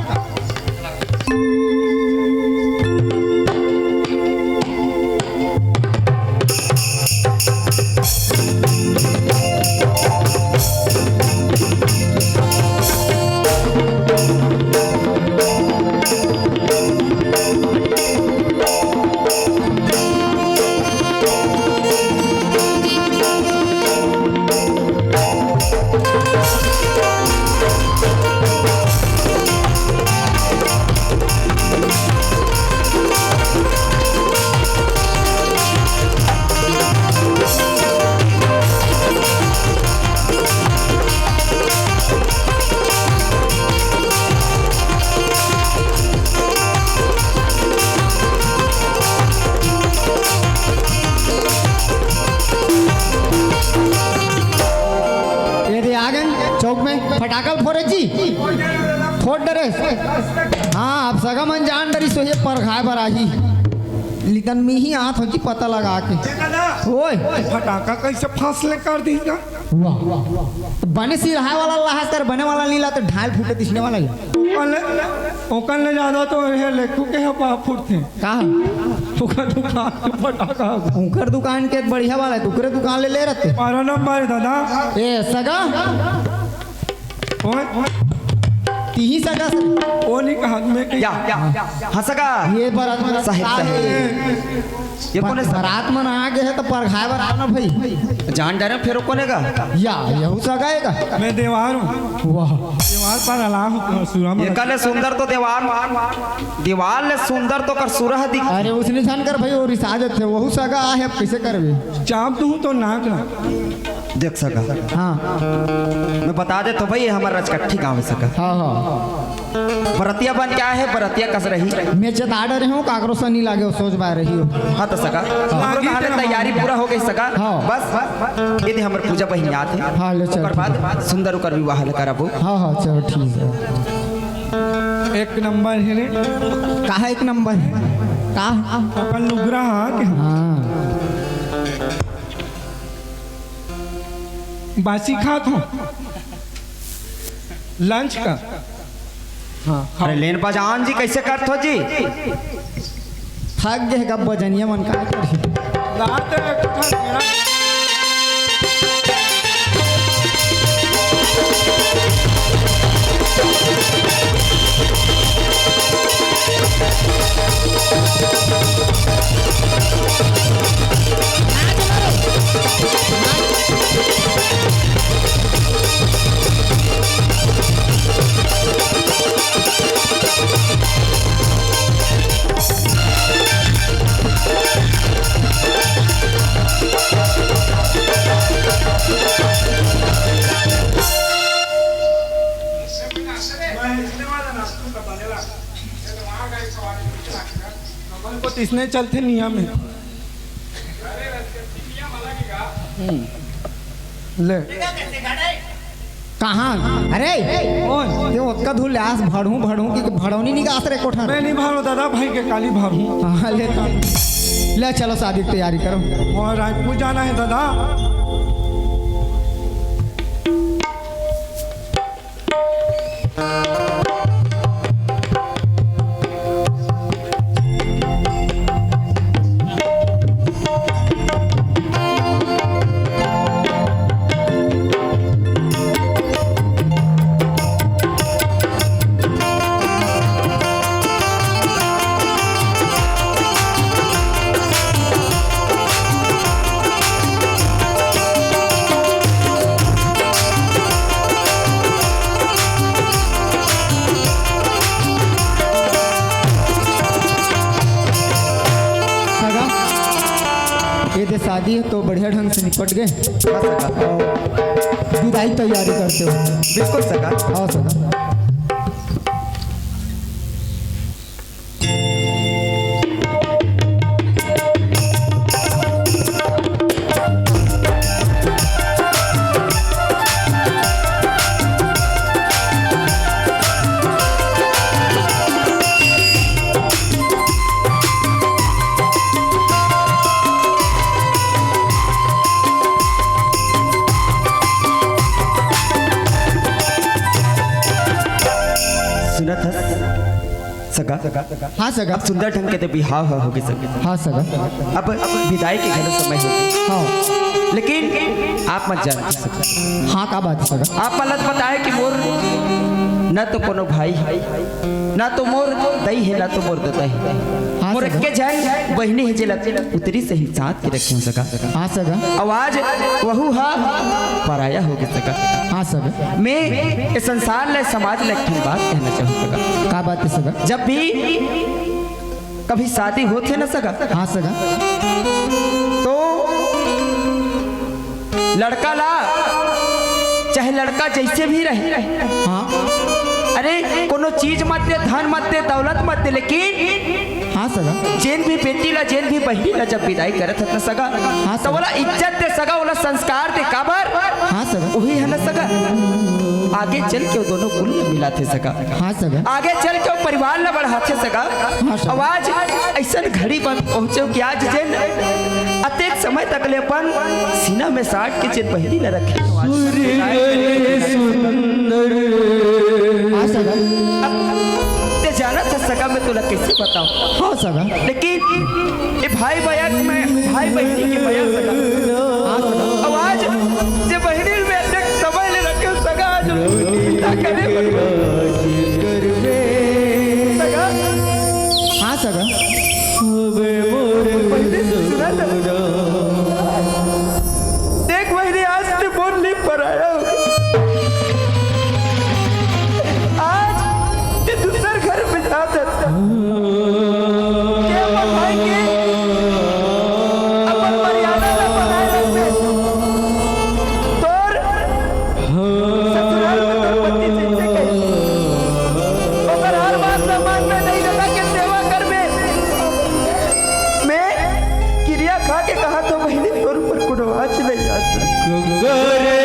ये दे आ गए चौक में फटाकल फोड़े जी, फोड़ डरे। हाँ, अब सगा मन जान डरी सो ये परघाए बर आही। लेकिन मैं ही आत हो जी पता लगा के। दादा, ओए। फटाका कैसे फासले कर दी का? वाह। तो बने सिरहाय वाला लाहस कर, बने वाला नीला तो ढाल फूटे दिसने वाला है। ओकर ले, ओकर ले ज्यादा तो ये लेखू के है पा फूटते। का? ओकर दुकान के फटाका। ओकर दुकान के एक बढ़िया वाला है, तो ओकरे दुकान ले ले रहते। बारह नंबर है दादा। ए, सगा? ओए, ओए। तिही सगा से। ओ नहीं कहा, मैं कहीं या, या, हाँ, सगा। ये बार आदमी साहेब, साहेब। ए, ये कोन हे सगा? बारात मन आ गए हैं तो परघाय बर आना भाई। जान डारे फेर कोन हे गा? या, यहू सगा हे गा। मैं देवार हूँ। वाह। देवार पर अलाव हूँ, सुरा में। एकर ले सुंदर तो देवार, देवार ले सुंदर तो कर सुरह दिख। अरे उसने जान कर भाई, वो रिसा जाते, वहू सगा आहे, अब कैसे करबे? चाप दूँ तो नाक ना। देख सगा। हाँ। मैं बता देत हों भाई, ये हमर रजकट्ठी गाँव हे सगा। हाँ, हाँ। बरतिया बन क्या है, बरतिया कस रही। मैं जता डरे हूँ, काकरो से नहीं लागे, वो सोच बाय रही हो। हाँ तो सगा, हमरो कहा ले तैयारी पूरा हो गई सगा। हाँ। बस, यदि हमर पूजा बहिनी आत हे, हाँ, ले चल, ओकर ठीक बाद है। सुंदर ओकर विवाह ले करबो। हाँ, हाँ, चलो ठीक है। एक नंबर है रे। कहा एक नंबर? का? अपन लुगरा हा के? हाँ। बासी खात हो? लंच का? हाँ, अरे लेन बजान जी, कैसे करत हो जी? थक गए गा बजनिया मन, का करही? रात में कुछ मेरा हमन को तो इसने चलते नियम है। हम्म। ले। कहाँ? अरे! ओए। ते ओतका धूल आस भड़हूँ, भड़हूँ की भड़ौनी निकास रे कोठा। मैं नहीं भरो दादा, भाई के काली भरूँ। हाँ, ले तो। ले चलो शादी की तैयारी करो। और रायपुर जाना है दादा। सगा, ये दे शादी है तो बढ़िया ढंग से निपट गए। हाँ सगा। विदाई तैयारी करते हो। बिल्कुल सगा। हाँ सगा। सुनत हस सगा? हाँ सगा। अब सुंदर ढंग के ते बिहाव ह होगे सगा। हाँ सगा। अब, अब विदाई के घलो समय होगे। हाँ। लेकिन आप मत जान सगा। हाँ, का बात हे सगा? आप मन ल बताए कि मोर न तो कोनो भाई हे, न तो मोर दई हे, न तो मोर ददा हे। हाँ मोर सगा। एके झन बहिनी हे, जेला उतरी सही साथ के रखे हूँ सगा। हाँ सगा। अउ आज वहू हा पराया होगे सगा। हाँ सगा। मैं ये संसार ले, समाज ले एक ठन बात कहना चाहूँ सगा। का बात हे सगा? जब भी कभी शादी होथे ना सगा, हाँ सगा। तो लड़का ला, चाहे लड़का जैसे भी रहे, हाँ। अरे कोनो चीज मत दे, धन मत दे, दौलत मत दे, लेकिन हाँ सगा। जेन भी बेटी ला, जेन भी बहिनी ला जब विदाई करत हत ना सगा, हाँ तो सगा। ओला इज्जत दे सगा, ओला संस्कार दे। काबर? हाँ सगा। वही है ना सगा। आगे चल के वो दोनों कुल ल मिलाथे सगा। हाँ सगा। आगे चल के वो परिवार ल बढ़ाथे सगा। हाँ सगा। अउ आज अइसन घड़ी पर पहुँचे कि आज जेन अतेक समय तक ले अपन सीना में साट के जेन बहिनी ल रखे। हाँ सगा। अब ते जानत हस सगा, मैं तोला कइसे बतावँव? हाँ सगा। लेकिन ए भाई बहिनी के मया, भाई बहिनी के मया सगा। हाँ सगा। अउ आज जे बहिनी ल मैं अतेक समय ले रखे हँव सगा, आज चिंता करे बर सगा। हाँ सगा। बहिनी, सुना ना। देख बहिनी, आज ते मोर ले पराया हो। आज ते दूसर घर में जात हस। के अपन भाई के अपन मर्यादा ला बनाए रखबे। तोर ससुराल में तोर पति जइसे कही, ओकर हर बात ला मान में नहीं लगा के सेवा करबे। मैं किरिया खा के कहत हँव बहिनी, तोर ऊपर कोनो आँच नहीं आत। गंगा रे,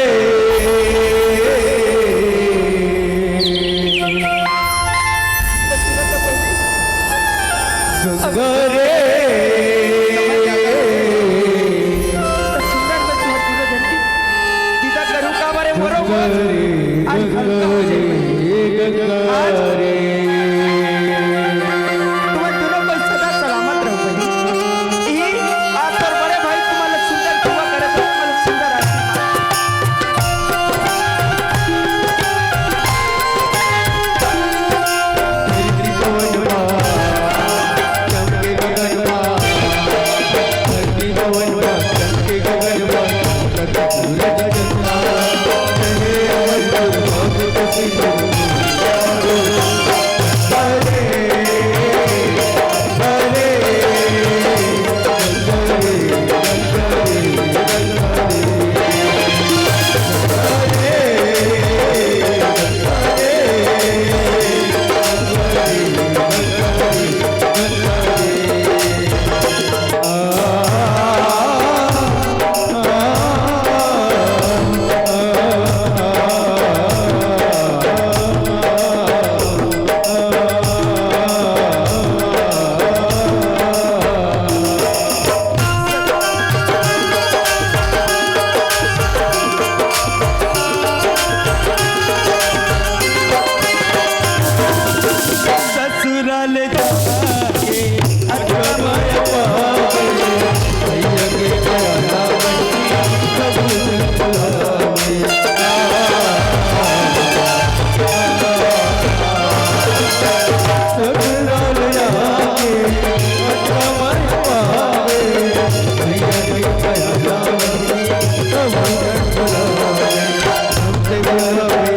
गंगा रे। सुंदर बच्ची है, पूरे घर की। दीदा करूँ का बारे मोरो गंगा रे, आज गंगा रे, गंगा रे। तुम्हारे दोनों को सदा सलामत रहो बहिनी। यही आप और बड़े भाई तुम्हारे सुंदर दुआ करे, तुम्हारे सुंदर आशीर्वाद। ससुराल जाके अकबर पावे, भैया के प्यारा बन सबसे बुलावे। ससुराल जाके अकबर पावे, भैया के प्यारा बन सबसे बुलावे।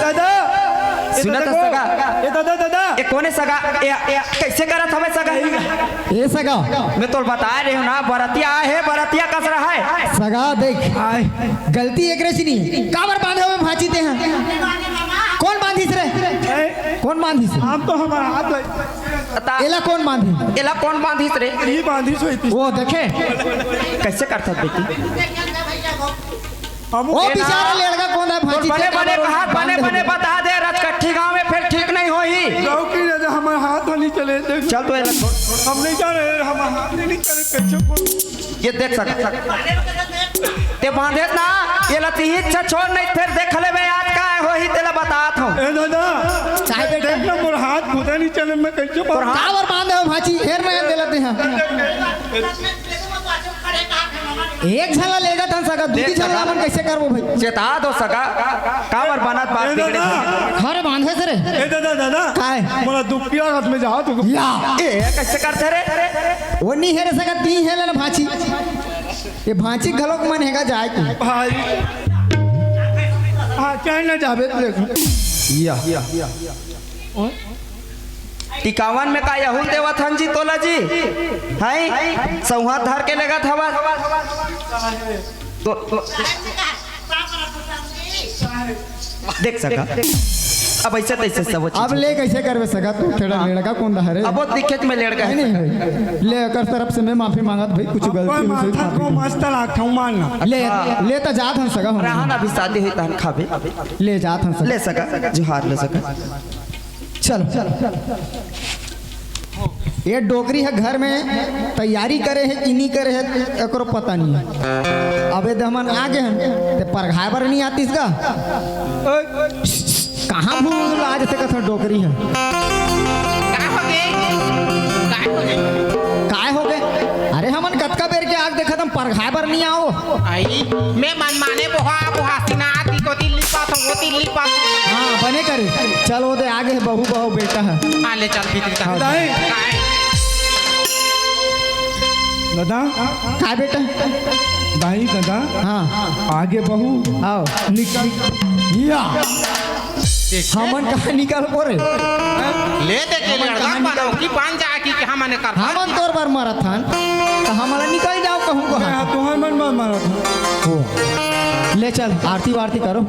दादा, ए सुनत दादा हस सगा? ए दादा, दादा। ए कोन हे सगा? ए, ए, कइसे करत हवे सगा? ए सगा। मैं तोला बताए रहे हँव ना, बरतिया आए हे, बरतिया कस रहा हे। सगा देख, आए। गलती एकरे से नहीं। काबर बांधे हवे भांची तें ह? कोन बांधिस रे? ए? कोन बांधिस? हम तो हमारा हाथ लग- बता। एला कोन बांधिस? एला कोन बांधिस रे? ये बांधिस होई थी। वो देखे। कइसे करथस बेटी? हम ओ ए ना, बेचारा लड़का कोन हे, तोर भांची बने तें बने काबर कहा, बने बांध बने दे? बता दे, रजकट्ठी गांव में फेर ठीक नहीं होही। गाँव की राजा हमारा हाथ नहीं चले, देख। चल तो एला छोड़। हम नहीं जाने, हमारा हाथ नहीं चले, कैसे बोल? ये देख सक, तें बांधे ना, एला तिही इच्छा छोड़, नहीं फेर देख लेबे आज का होही, तेला बतात हँव। ए दादा, चाहे बेटा। देख ना, मोर हाथ खुदा नहीं चले, मैं कैसे तोर बांध- हाथ काबर बांधे हवे भांची, हेर मैं देला तें ह। एक झन ला लेगत हन सगा, दू ले तीन झन ला सगा। मन कइसे करबो भाई? चेता दो सगा, काबर बनत बात ए बिगड़े दादा। सगा? घर बांधे से रे। ए दादा, दादा। काय? मोला दुखिया हाथ में जाओ तो। या। ए, कइसे करथे रे? वो नी हे रे सगा, ती हे ले ना भांची। ये भांची घलोक मन हेगा जाए के। भाई। हाँ, चाहे ना जाबे तो देखो। या। टिकावन में का यहुल देवत हन जी तोला जी? हैं? सौहात धर के लेगत हवा। तो, तो, देख सका। अब ऐसे तैसे सब चीज अब ले कइसे करबे सका तू? तेरा लड़का कौन रहा रे? अब वो दिक्कत में लड़का नहीं, है। नहीं भाई। ले एकर तरफ से मैं माफी मांगत भाई, कुछ गलती अपन हो सही माथा को माफी। मस्त लागथव मानना। ले, अच्छा। ले त जात हन सका हम। रहा ना, अभी शादी हुई तहन खाबे। ले जात हन सका। ले सका, जुहार ले सका। चल, ये डोकरी ह घर में तैयारी करे हे कि नी करे हे, एकरो पता नहीं हे। अबे दे हमन आ गे हन, ते परघाय बर नी आतिस गा? कहाँ भूल आज से कथा डोकरी ह। का हो गे? का हो गे? काय हो गे? अरे हमन कतका बेर के आग देखत हम परघाय बर नी आओ। आई, मैं मनमाने बोहा, बोहा सिनाती को दिल्ली पास, वो दिल्ली पास। हाँ, बने करे। चल, वो दे आगे हे, बहू, बहू, बेटा हे। हाँ, ले चल, भीतर चल। हाँ। दाई। काय? दादा। काय बेटा? दाई, दादा। हाँ। आगे बहू। आओ। निक-, निक-, या। देख। हमन कहाँ निकल पो रे? ले दे के हमन लड़का कहाँ पाना निकल की पान जा की कहाँ मने कर। हमन तोर बर मरत हन, त हमला निकल जाओ कहूँ कहाँ। मैं तुहर मन बर मरत हन। हो। ले चल, आरती वारती करो।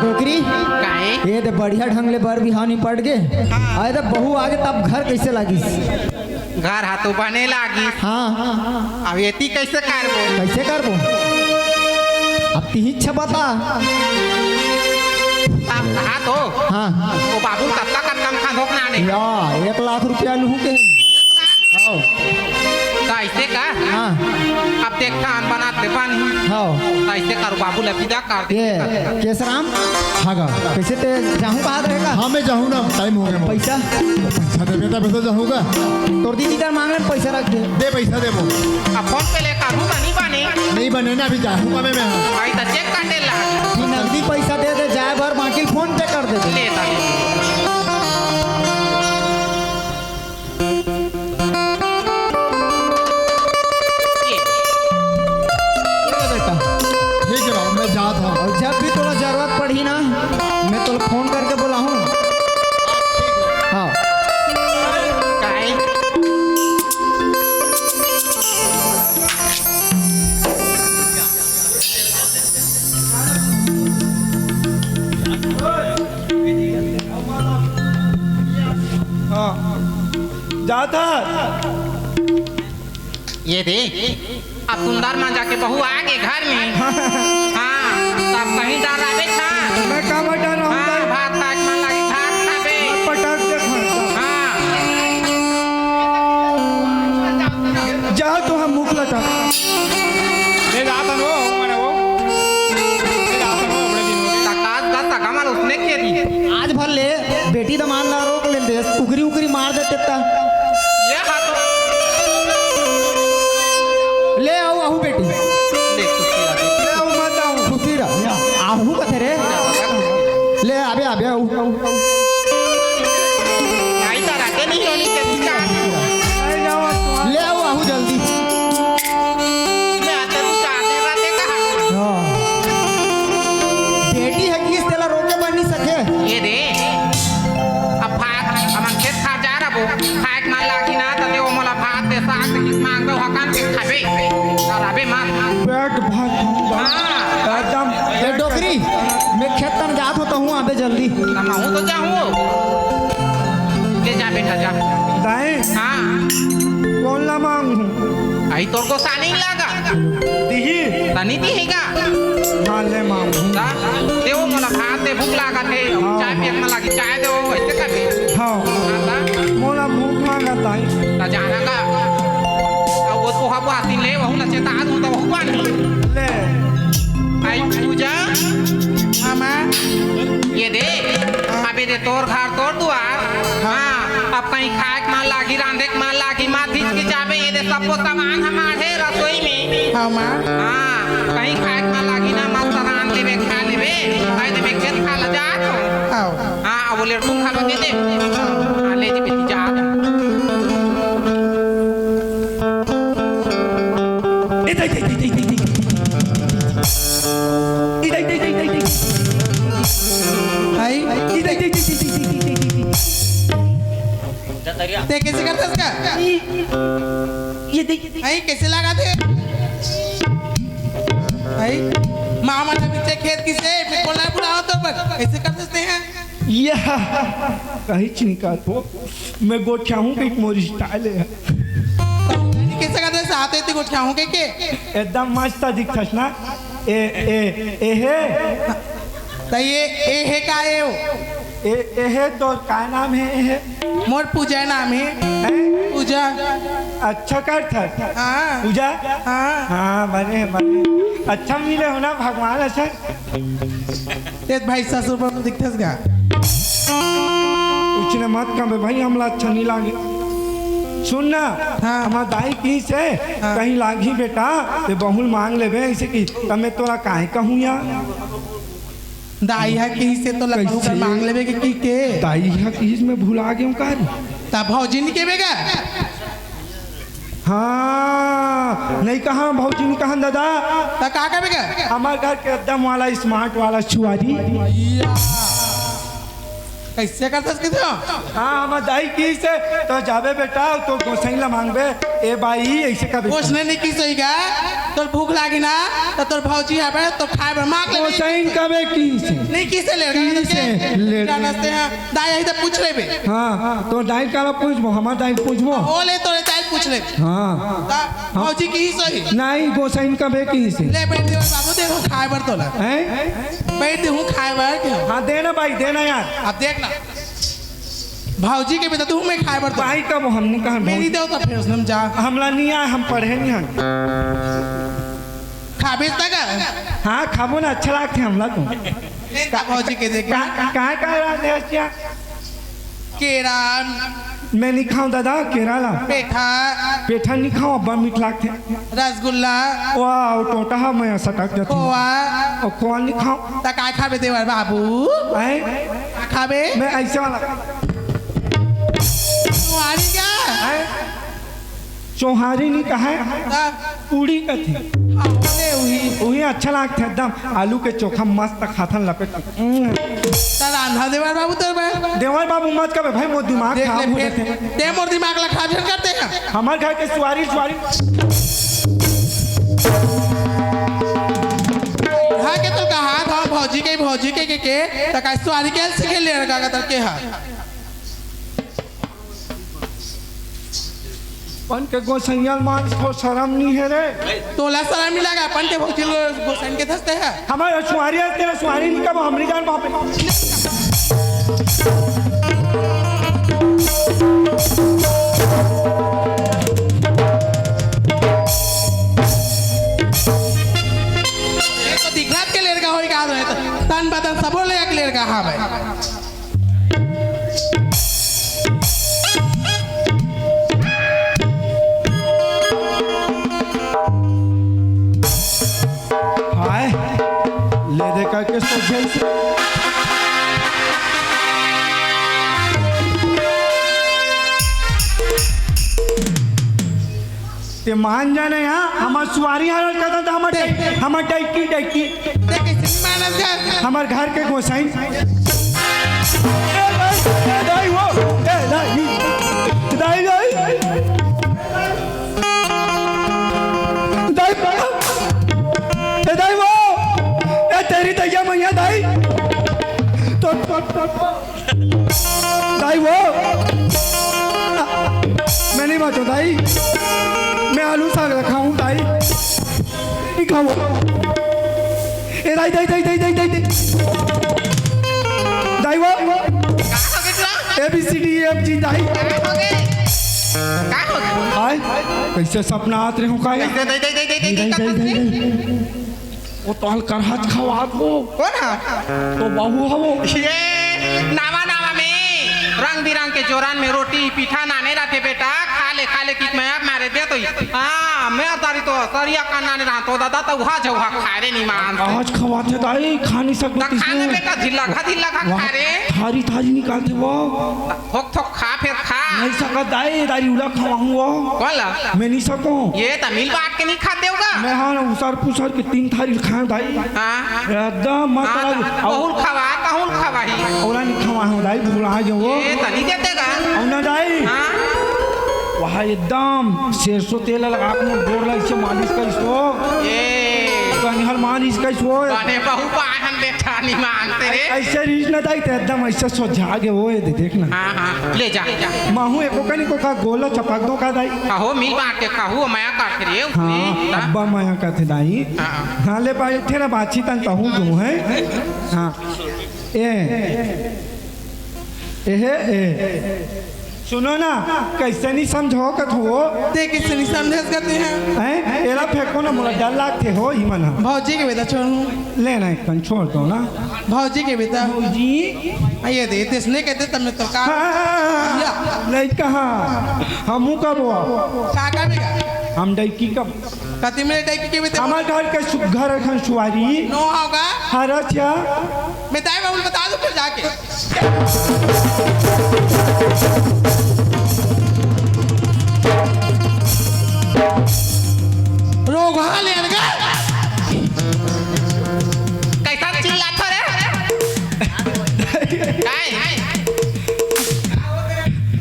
डोकरी, काहे? ये दे बढ़िया ढंग ले बर बिहाव निपट गे। हाँ। अरे, त बहू आगे तब घर कइसे लागिस? घर हा तो बने लागिस। हाँ। अब एती कइसे करबो? कइसे करबो? अब तिही छ बता। तब कहा तो। हाँ। वो बाबू कत्ता कत्ता में खा धोखना नहीं। या, एक लाख रुपया लूहूँ के। हव। त अइसे का? हाँ। अब देख, धान बनात ले पानी। हव। त अइसे कर, बाबू ल विदा कर दे। ये, केसराम? हाँ गा। कइसे ते जाहूँ कहा रहेगा? हाँ, मैं जाहूँ ना, टाइम हो गया मोर। पइसा? पइसा देबे तब तो जाहूँ गा। तोर दीदी कर मांग ले, पइसा रख दे। दे, पइसा देबो। अब फोन पे ले करू त नहीं बने। नहीं बने ना, अभी जाहूँ गा मैं, मैं। भाई, त चेक काटे ला। कि नगदी पइसा दे दे, जाए भर, बाकी फोन पे कर दे। ले, ले। ये। ये बेटा। ठीक है बाबू, मैं जात हूँ। अउ जब भी तोला जरूरत पड़ही ना, मैं तोला फोन करके बुलाहूँ। हाँ। काय? हाँ। जात हस। ये दे, अब सुंदर मा जाके बहू आ गे घर में। हाँ, तब कहीं डराबे था। मैं का डराहूँ हाँ, भाई? भात खाए के मन लागे, भात खाबे। मैं पटक दे खाता। हाँ। जा तो हम मुख लटा। ले जात हन वो, मने वो। ले जात हन वो, बड़े दिन हो गए। तकास का तका माल उसने के दी। आज भर ले, बेटी दमांद ला रोक ले देस, उगरी उगरी मार देते ता। ये हाथ। ले आओ, आहू बेटी। ले, खुशी आ गई। ले आओ, मत आओ। खुशी रह। आहू कथे रे। ले, आबे, आबे, आहू। नहीं तो रहते नहीं होनी के बीच में। ले आओ, आहू जल्दी। मैं आते तू जाते रहते कहाँ? हाँ। बेटी हे किस तेला रोके बर नहीं सके। ये दे। अब भाग, हमन खेत खार जा रहा वो। खाए के मन लागी ना, त दे वो मोला भात दे, साग दे, किस मांगबे, हकन के खाबे। डराबे मत। पेट भात खाऊंगा। हाँ। एकदम। ए डोकरी, मैं खेत तन जात तो हूँ आबे जल्दी। त महूँ तो जाहूँ। ले जा बेटा, जा। दाई, हाँ। कौन ला मांगहूँ? आई तोर गोसानी लागा। दिही? तनी दिही का? हाँ, ले मांगहूँ। ता, देवो मोला भात दे, भूख लागत हे। हाँ, चाय हाँ। पियन में लागी, चाय देवो, ऐसे कर दे। हाँ। हाँ, ता? मोला भूख लागत हे। ता जाना का? अब वो तो हबो आती ले, वहू ला चेता दूँ तो वहू बानी। ले। आई पूजा। हाँ, माँ। ये दे, हाँ। अबे दे तोर घर, तोर दुआर। हाँ। हाँ, अब कहीं खाए के मन लागी, रांधे के मन लागी, मत हिचकिचाबे, ये दे सबो सामान हमार हे रसोई में। हाँ, माँ। हाँ, कहीं खाए के मन लागी ना, मस्त रांध लेबे, खा लेबे, खाए देबे, खेत खा ला जात हो। हाँ। हाँ, अब वो ले तू खा ला दे दे। हाँ, ले जी बेटी, जा। ए, दे, दे, दे। ए, दे, दे, दे, दे। हाय। ए, दे, दे, दे, दे। ते कैसे करता इसका? ये, ये देख, ये देख। हाय, कैसे लगा थे? हाय, मामा ने पीछे खेत किसे, फिर बोला बुलाओ तो बस, कैसे कर सकते हैं? यह कहीं चिंका तो मैं गोठियाहूँ कि मोर स्टाइल है। कैसे करते साथ है, गोठियाहूँ के, के? एकदम मस्त दिखथस ना। ए, ए, ए हे। त ये ए हे का ए हो? ए, ए हे, तोर का नाम हे, ए हे? मोर पूजा नाम हे। हैं? पूजा। अच्छा करथस। हाँ। पूजा? हाँ। हाँ, बने, बने। अच्छा मिले हो ना भगवान, अच्छा। ते भाई ससुर पर दिखथस गा। कुछ ने मत कबे भाई, हमला अच्छा नहीं लागे। सुन ना, हाँ। हमार दाई किहिसे, हाँ। कहीं लागी बेटा, ते बहुल मांग लेबे, ऐसे कि तब मैं तोला काहे कहूँ यार? दाई हा किहिसे तो लखऊ कर कैसे? मांग लेबे के, की के? दाई हा किहिस, मैं भुला गेहूँ का रे? तब भौजी नहीं केबे गा? हाँ, नहीं कहा भौजी, नहीं कहा दादा। त का कबे गा? हमार घर के एकदम वाला स्मार्ट वाला छुआरी। या। कैसे करथस किथे? हाँ, हमार दाई किहिसे, तो जाबे बेटा, तो गोसाईं ला मांगबे, ए बाई, ऐसे कबे। कुछ नहीं, नहीं किहिसे गा, तोर भूख लागी ना, तो तोर भौजी हबे, तो खाए बर मांग ले। गोसाईं कबे किहिसे? नहीं किहिसे ले, किहिसे ले। जानते हैं, दाई आई तो पूछ लेबे। हाँ, तो दाई काला पूछबो, हमार दाई पूछबो। ओ ले, तोरे दाई पूछ ले। हाँ। ता, भौजी किहिसे ही। नहीं, गोसाईं कबे किहिसे। ले बैठ दे बाबू, देखो खाए बर तोला। हैं? बैठ दे हूँ खाए बर के। हाँ, देना भाई, देना यार। अब देख ना। भौजी के बेटा तू मैं खाए बर तो। भाई कब हमने कहा मेरी भौजी? देव तो फिर उसने हम जा। हमला नहीं आए, हम पढ़े नहीं हन। खाबे तक? हाँ, खाबो ना, अच्छा लागथे हमला तो। ले ता भौजी के देख। का, का, का, का रांधे हस क्या? केरा। मैं नहीं खाऊं दादा, केरा ला। पेठा। पेठा नहीं खाऊं, अब्बा मीठ लागथे। रसगुल्ला। वाह, टोटा हा मैं सटक जाती हूँ। खोआ। और खोआ नहीं खाऊं। त का खाबे देवर बाबू? हैं? का खाबे? मैं ऐसे वाला। तुम्हारी क्या? हैं? चोहारी नहीं कहा है? हाँ। पूड़ी कथे। हाँ, बोले वही। वही अच्छा लागथे एकदम। आलू के चोखा मस्त खाथन लपेट। हम्म। त रांधा देवर बाबू तोर बर। देवर बाबू मत कबे भाई, मोर दिमाग देख खराब ले हो फिर। जाथे। ते मोर दिमाग ला खराब झन करते हैं। हमार घर के सुआरी, सुआरी। घर के तो कहा था भौजी के, भौजी के, के, के, त का सुआरी के सीखे ले रखा का तर के हा। अपन के गोसैया ल मान थो शरम नहीं है रे। तोला शरम नहीं लगा, अपन के भौजी ल गोसैन के धसते है। हमारे सुआरी है, तेरा सुआरी नहीं कब हमरी जान बाप। ये तो दिखरात के लेरगा होई का रहे तो तन बदन सबो ले एक लेरगा हा भाई। हाय, ले दे करके सोझे से। ते मान जाने यहाँ, हमार सुआरी हालत करता था, हमार ते डाइ-, हमार डाइकी, डाइकी। ते कैसे मानस कर? हमार घर के गोसाई। ए दाई, ए दाई वो, ए दाई, दाई, दाई। दाई, ए दाई वो, ए तेरी दैया मैया दाई। दाई वो, मैं नहीं बाचों दाई, मैं आलू साग ला खाहूं दाई, नहीं खाहूं। ए दाई, दाई, दाई, दाई, दाई, दाई, दाई। दाई वो, का हो गे तोला? A B C D E F G दाई। का हो गे? का हो गे? हाय, कइसे सपना आत रहे हो का? कइसे दाई, दाई, दाई, दाई, दाई, दाई, का दाई, करत दाई, हे? दाई। वो तोहल करहच खवात वो। कोन हा? तो बहू हा वो। ये नावा नावा में रंग बिरंग के जोरन में रोटी पीठा नाने रथे बेटा, खा ले खा ले कि मैं अब मारे दे तो ही। हाँ, मैं तारी तो सरिया का नाने रहा तो दादा तो उहा झउहा खा रे नहीं मान। आज खवात हे दाई, खा नहीं सकते त खा ले बेटा, ढिल्ला खा, ढिल्ला खा, खा रे। थारी थारी निकालते वो। थोक थोक खा, फेर खा। नहीं सकत दाई, दारी उला खवाहूं वो। कोन ला? मैं नहीं सकूं। ये त मिल बांट के नहीं खाते होगा। मैं हाँ, उसर पुसर के तीन थारी खाए दाई। हाँ। एकदम मत हाँ, लग-, त अउ-, बहुल खवा, बहुल खवा ही। ओला नहीं खवाहूं दाई, भुला गयो वो। ये त नहीं देते गा। अउ ना दाई। हाँ। वहाँ एकदम सरसों तेल लगा के मोर गोड़ ला इसे मालिश करिस वो। ये। कनिहल मालिश करिस वो। बने बहु पाहन बेटा नहीं मानते रे। ऐसे रीस ना दाई, ते एकदम ऐसे सोझा गए वो, ये दे, देख ना। हाँ, हाँ, ले जा। महू एको कनी को का गोला चपक दो का दाई? आहो, मिल बांट के खाहू, मया करथे रे, हाँ, उसने। अब्बा मया करथे दाई। हाँ। हाँ, ले भाई, तेरा बातचीत अंत हूँ दूँ है। हाँ। ए, ए, हे, ए। सुनो ना, कइसे नहीं समझो कथो? ते कइसे नहीं समझे सकते हैं? हैं? एला फेंको ना, मोला डर लागथे हो, ई मन ह। भौजी के बेटा छोड़ू। ले ना, एक कन छोड़ दो ना। भौजी के बेटा। भौजी। आ, ये दे, तेसने कहते तब मैं तो का हाँ, या। लइका हाँ। हमू कब हो? का का बेटा? हम डइकी कब? कति में डइकी के बेटा? हमार घर के सु-, घर एखन सुवारी। नो होगा। हरा क्या? मैं दाई बाबू बता दूं फिर जाके। रोगहा लेरगा। कैसा चिल्लाथो रे? काय?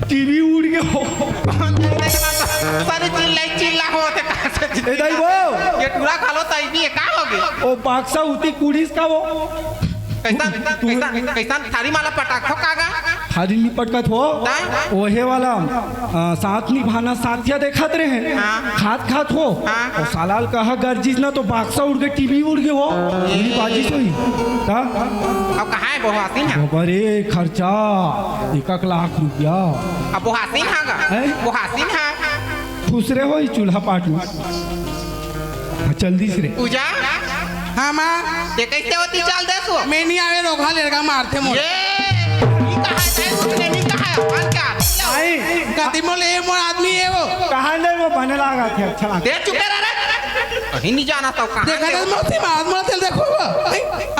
टीवी उड़ गयो। सारी चिल्लाई चिल्ला होत हे, कहाँ से ए दाई वो। ये टूरा खा लो ताई भी है, का हो गया? ओ बाक्सा उती कुड़ीस का वो। कैसा, कैसा, कैसा थारी माला पटाखो कागा? थारी नहीं पटकत हो। ता? ओहे वाला, आ, साथ निभाना साथिया देखत रहे। हाँ। खात खात हो। हाँ। और सालाल कहा गर्जिस ना तो बाक्सा उड़ के टीवी उड़ गए हो। पूरी बाजी सोई। ता? अब कहाँ है वो हासिन है? बाबा रे, खर्चा एक एक लाख रुपया। अब वो हासिन है गा? हैं? वो हासिन है। खुसरे हो ही चूल्हा पाट में। हाँ, चल दिस रे। पूजा? हाँ, माँ। ये कैसे होती चल दे तू? मैं नहीं आवे, रोगहा लेरगा मारथे मोर। ये, ये कहा है, नहीं, उसने नहीं कहा है, और क्या? आई। कति मोर, ये मोर आदमी है वो। कहाँ ले वो बने लागा थे, अच्छा लगा। दे चुके रह रे। कहीं नहीं जाना तो कहाँ? देखा था मौसी, मार, मार, चल देखो वो।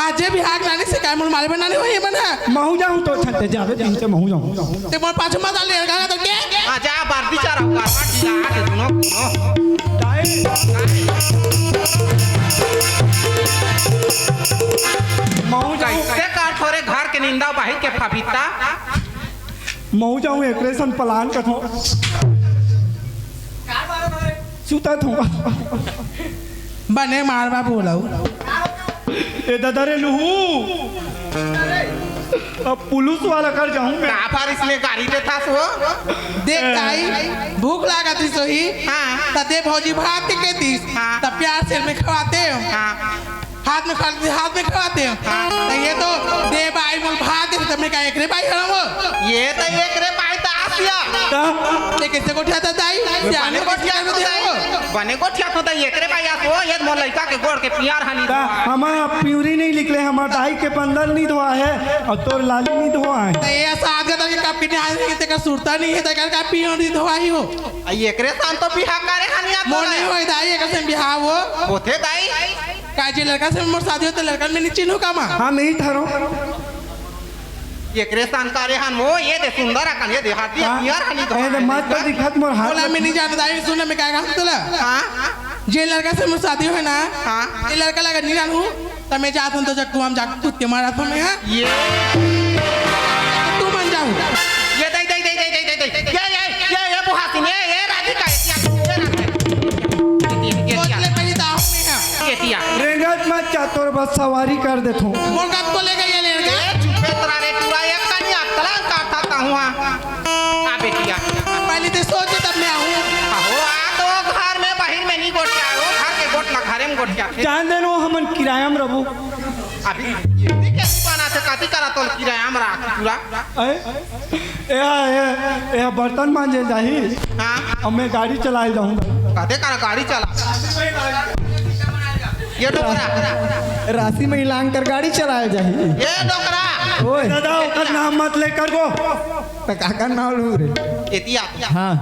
आज ये भी हाक नानी से काय मोर मारे बनाने हो ये बना। महू जाऊँ तो छते जावे, दिन से महू जाऊँ। ते मोर पाछू मत आले, गाना तो के? आ जा, बार बिचारा उगार माटी ला आके दुनो, दुनो। महू जाऊँ। कैसे का थोरे घर के निंदा बाहिर के फफिता? महू जाऊँ, एकरे सन पलान कथो। सुता थो। बने मारवा बोलाऊ। ए दादा रे लुहू, अब पुलिस वाला कर जाऊं मैं। का फारिस में गाड़ी देथस वो? देख ताई, भूख लागत रहिस होही, हाँ। त दे भौजी भात के के दिस, हाँ। त प्यार से मैं खवाते हो। हाँ। हाथ में खा, हाथ में खवाते हो। हाँ। त ये तो दे बाई मोल भात दे, त मैं का एकरे बाई हरम वो? ये त एकरे बाई त आसिया। त? ये कैसे गोठिया था दाई? सियाने बने गोठिया था दाई। बने गोठिया था दाई, एकरे बाई आस वो, ये मोर लइका के गोड़ के पियार हनी त धोआ है। हमार प्यूरी नहीं निकले, हमार दाई के बंदर नहीं धोआ है और तोर लाली नहीं धोआ है। त ये साथ का तो ये कप किने हाथ में तेकर सुरता नहीं है, तेकर का प्यूरी धोआई हो। आ, एकरे सान तो बिहा करे हनी आ मोर तोला। नहीं होई दाई, एकर से बिहा हो। होथे दाई। का जे लड़का से मोर शादी होते, लड़का में नहीं चिन्हू का माँ? हाँ, नहीं ठहरो। एकरे सान करे हन वो, ये दे सुंदर अकन, ये दे हाथी हाँ। पियर हनी तो ए दे हाथ मत तो देखा। दिखत मोर हाथ बोला, में। मैं नहीं जानता, ये सुन, मैं क्या कहूँ तुला? हाँ। जे लड़का से मोर शादी होय ना, हाँ। ये लड़का लगा नहीं जानू, त मैं जात हूँ तो जब कुआं में जाके कूद के मारा था मैं, हाँ? ये। तू मन जाऊ। ये दे, दे, दे। ये, ये, ये, ये बुहासिन, ये, ये राधिका, ये, ये राधिका। ये, ये, ये, ये, बोतले पहली दाव में है। ये, ये। रेंगत मत जा, तोर बस सवारी कर देथो। मोर कब को ले गई ये लड़का? ए, चुपे तोरा रे, तू हुआ। आ बेटिया। पहले तो सोचे तब मैं आऊँ। हो, आ तो घर में बाहिर में नहीं गोठिया, वो घर के गोठ ला घरे में गोठिया। जान दे नो, हमन किराया में रहबो। अभी ये कैसी बना थे, कथी करा तो किराया में रहा पूरा। ए, ए, ए, ए, बर्तन मांजे जाही। हाँ। अब मैं गाड़ी चलाए जाऊँ। कदे करा गाड़ी चला। ये डोकरा। राशि में लांग कर गाड़ी चलाए जाही। ये डोकरा। ओए। दादा, ओकर नाम मत लेकर गो। त काकर नाम लू रे? एतिया। हाँ।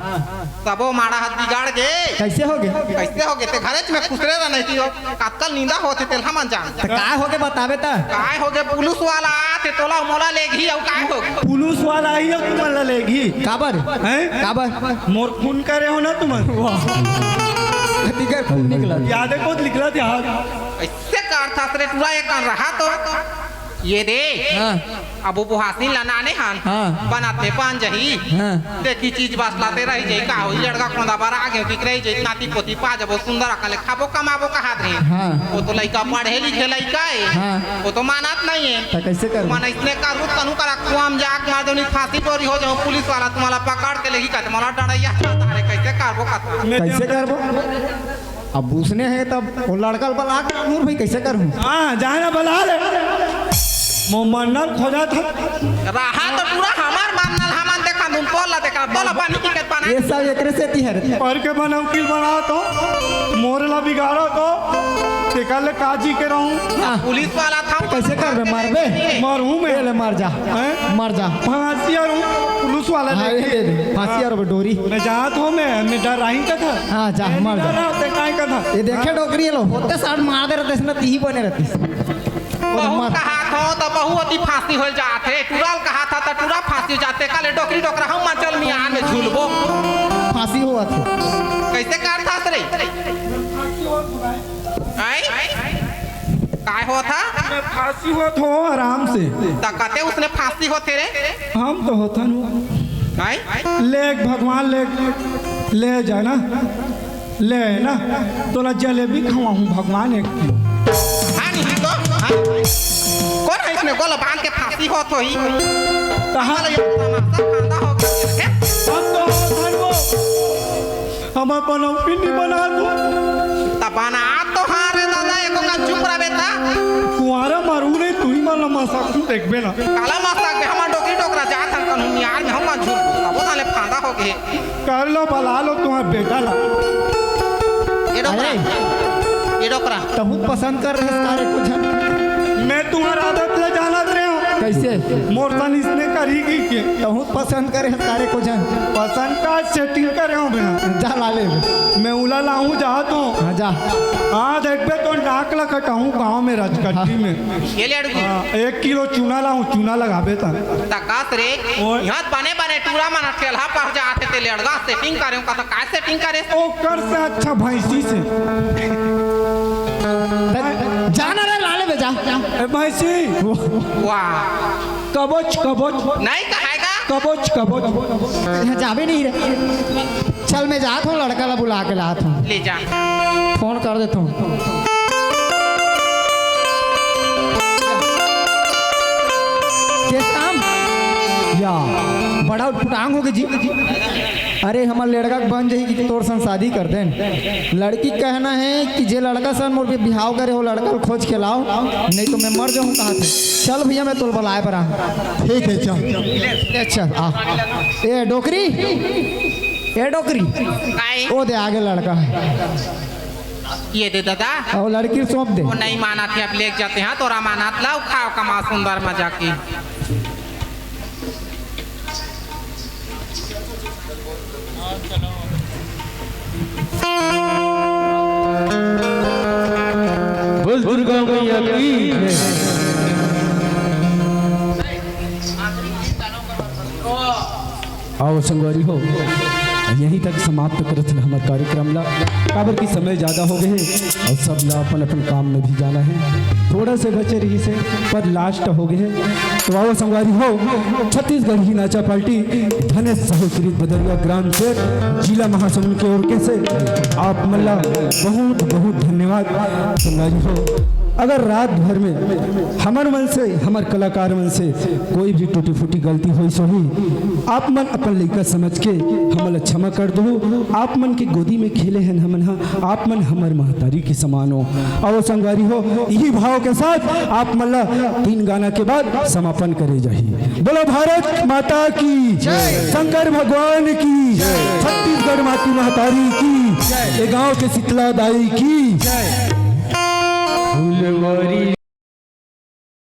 तबो माड़ा हाथ बिगाड़ गे। कैसे हो गे? कैसे हो गे? ते घरेच में खुसरे रह नहीं थी हो। कतकल निंदा होथे तेला मन जान। त काय हो गे बताबे त? काय हो गे? पुलिस वाला आथे तोला मोला लेगही अउ काय हो गे? पुलिस वाला ही हो तुमन ला लेगही। काबर? हैं? काबर? मोर खून करे हो ना तुमन। वाह। कतिकर खून निकला? याद है कौन निकला थे यार? ऐसे कार था सरे पूरा एक कान रहा तो। ये दे। हाँ। अब वो बुहासिन ला नाने हन। हाँ। बनाते पान जही। हाँ। देखी चीज बास लाते रही जाई, का होई, लड़का खोंदा बर आ गयो, दिख रही जाई, नाती पोती पा जबो, सुंदर अकन ले खाबो कमाबो कहात रही। हाँ। वो तो लइका पढ़े लिखे लइका है। हाँ। वो तो मानत नहीं है। त कैसे करबो? मन इसने करू तनु करा कुआम जाक मार देनी, फांसी डोरी हो जाओ, पुलिस वाला तुम्हारा पकड़ के लेगी कहते, मला डरैया था, तारे कैसे करबो कथा? कैसे करबो? अब उसने है तब वो लड़का बला के नूर भाई कैसे करूँ? हाँ, जाए ना बला ले। मो मन्नर खोजा था। रहा तो पूरा हमार मन्नर, हमन देखा, तुम तोला देखा, तोला पानी की कत पाना। ये सब एकरे से ती है। पर के बना वकील बना तो, मोरे ला बिगाड़ो तो, तेकर ले काजी के रहूं। हाँ। पुलिस वाला था। कैसे करबे, मारबे? मरहूं मैं। ले, ले, मर जा। हैं? मर जा। फांसी और पुलिस वाला हाँ, लेके। ये दे दे। फांसी और डोरी। मैं जात हूँ मैं, मैं डर रही का था। हाँ, जा, मैं मर जा। डर रहा, ते काय का था? ये देखे डोकरी लो, होते साठ मार दे रहते, इसमें तीही बने रहते। बहुत मार। कहा था तो बहुत ही फांसी हो जाते, टुराल कहा था तो टुरा फांसी हो जाते, काले डोकरी डोकरा हम चल मियाँ में झूलबो। फांसी हुआ था। कैसे कार था सरे? आई? काय होत हा? मैं फांसी होत हो आराम से। त कते उसने फांसी होथे रे? हम तो होथन हो। काय? ले भगवान ले, ले जाना। ले ना, तोला जलेबी खवाहूँ भगवान एक किलो। हाँ, नहीं तो, हाँ। कौन है इसने गोला बांध के फांसी होत होही? कहाँ? साला ये तमाशा फांदा हो गया है। हम तो होथन हो। हमर बनौटी नहीं बना दो। त बना तो हाँ रे दादा, एको का चुप रह बेटा। कुंवारा मारू नहीं, तू ही मन मसा तू देखबे ना। काला मसा के हमर डोकरी डोकरा जात हन कन्हू मियार में हम झूठ। तबो ताले फांदा हो गए। कर लो, बला लो तुम्हार बेटा ला। ये डोकरा। अरे। ये डोकरा। तहूँ पसंद कर रहे सारे कुछ। मैं तुम्हार आदत ले जानत रहे हूँ। कैसे? मोर सन इसने करी की के। तहूँ पसंद करे सारे को जन। पसंद का सेटिंग करे हूँ मैं। जा ला ले। मैं उला लाहूँ जा तो। हाँ, जा। हाँ, देखबे तो नाक ला कटाहूँ गाँव में राजकट्टी हाँ। में। ये ले अड़गू। हाँ, एक किलो चूना लाहूँ, चूना लगाबे ता। तकास रे, ओए। यहाँ बने बने टूरा मन ठेलहा पर जाते ते ले अड़गा सेटिंग करे हूँ, कहा तो काय सेटिंग करे? ओकर से अच्छा भैंसी से। जाना रे लाले बे, जा। ए भैंसी। वाह। कबच, कबच। नहीं कहेगा। कबच, कबच। यहाँ जाबे नहीं रे। चल, मैं जात हूँ, लड़का ला बुला के लात हूँ। ले जा। फोन कर देता हूँ। के काम? या, बड़ा उटपुटांग हो गए जी। अरे, हमर लड़का के बन जाही कि तोर संग शादी कर देन। लड़की कहना है कि जे लड़का सन मोर बिहाव करे हो, लड़का ल खोज के लाओ, नहीं तो मैं मर जाऊँ कहा थे। चल भैया, मैं तोल बुलाए पर आ। ठीक है, चल। ए, चल, आ। ए, डोकरी। ए, डोकरी। काय? ओ दे, आगे लड़का है। ये दे दादा। और लड़की सौंप दे। वो नहीं माना थे, अब लेके जाते हैं, तोरा मानत लाओ, खाओ, कमा सुंदर मजा की। बोल दुर्गा मैया की जय। आओ संगवारी हो, यहीं तक समाप्त करत हन हमर कार्यक्रम ला, काबर की समय ज्यादा हो गए हे और सब ला अपन अपन काम में भी जाना है। थोड़ा से बचे रही से, पर लास्ट हो गए हे। तो आओ संगवारी हो, छत्तीसगढ़ी नाचा पार्टी धनेश साहू श्री बदरिया ग्राम से जिला महासमुंद के ओर के से आप मन ला बहुत बहुत धन्यवाद संगवारी हो। अगर रात भर में हमर मन से, हमर कलाकार मन से कोई भी टूटी फूटी गलती होइस होही, आप मन अपन लइका समझ के हमन ला क्षमा कर दहू। आप मन के गोदी में खेले हन हमन हा, आप मन हमर महतारी के समान हो। अउ संगवारी हो, इही भाव के साथ आप मन ला तीन गाना के बाद समापन करे जाही। बोलो भारत माता की, शंकर भगवान की, छत्तीसगढ़ माटी महतारी की, ये गांव के शीतला दाई की। फुलवारी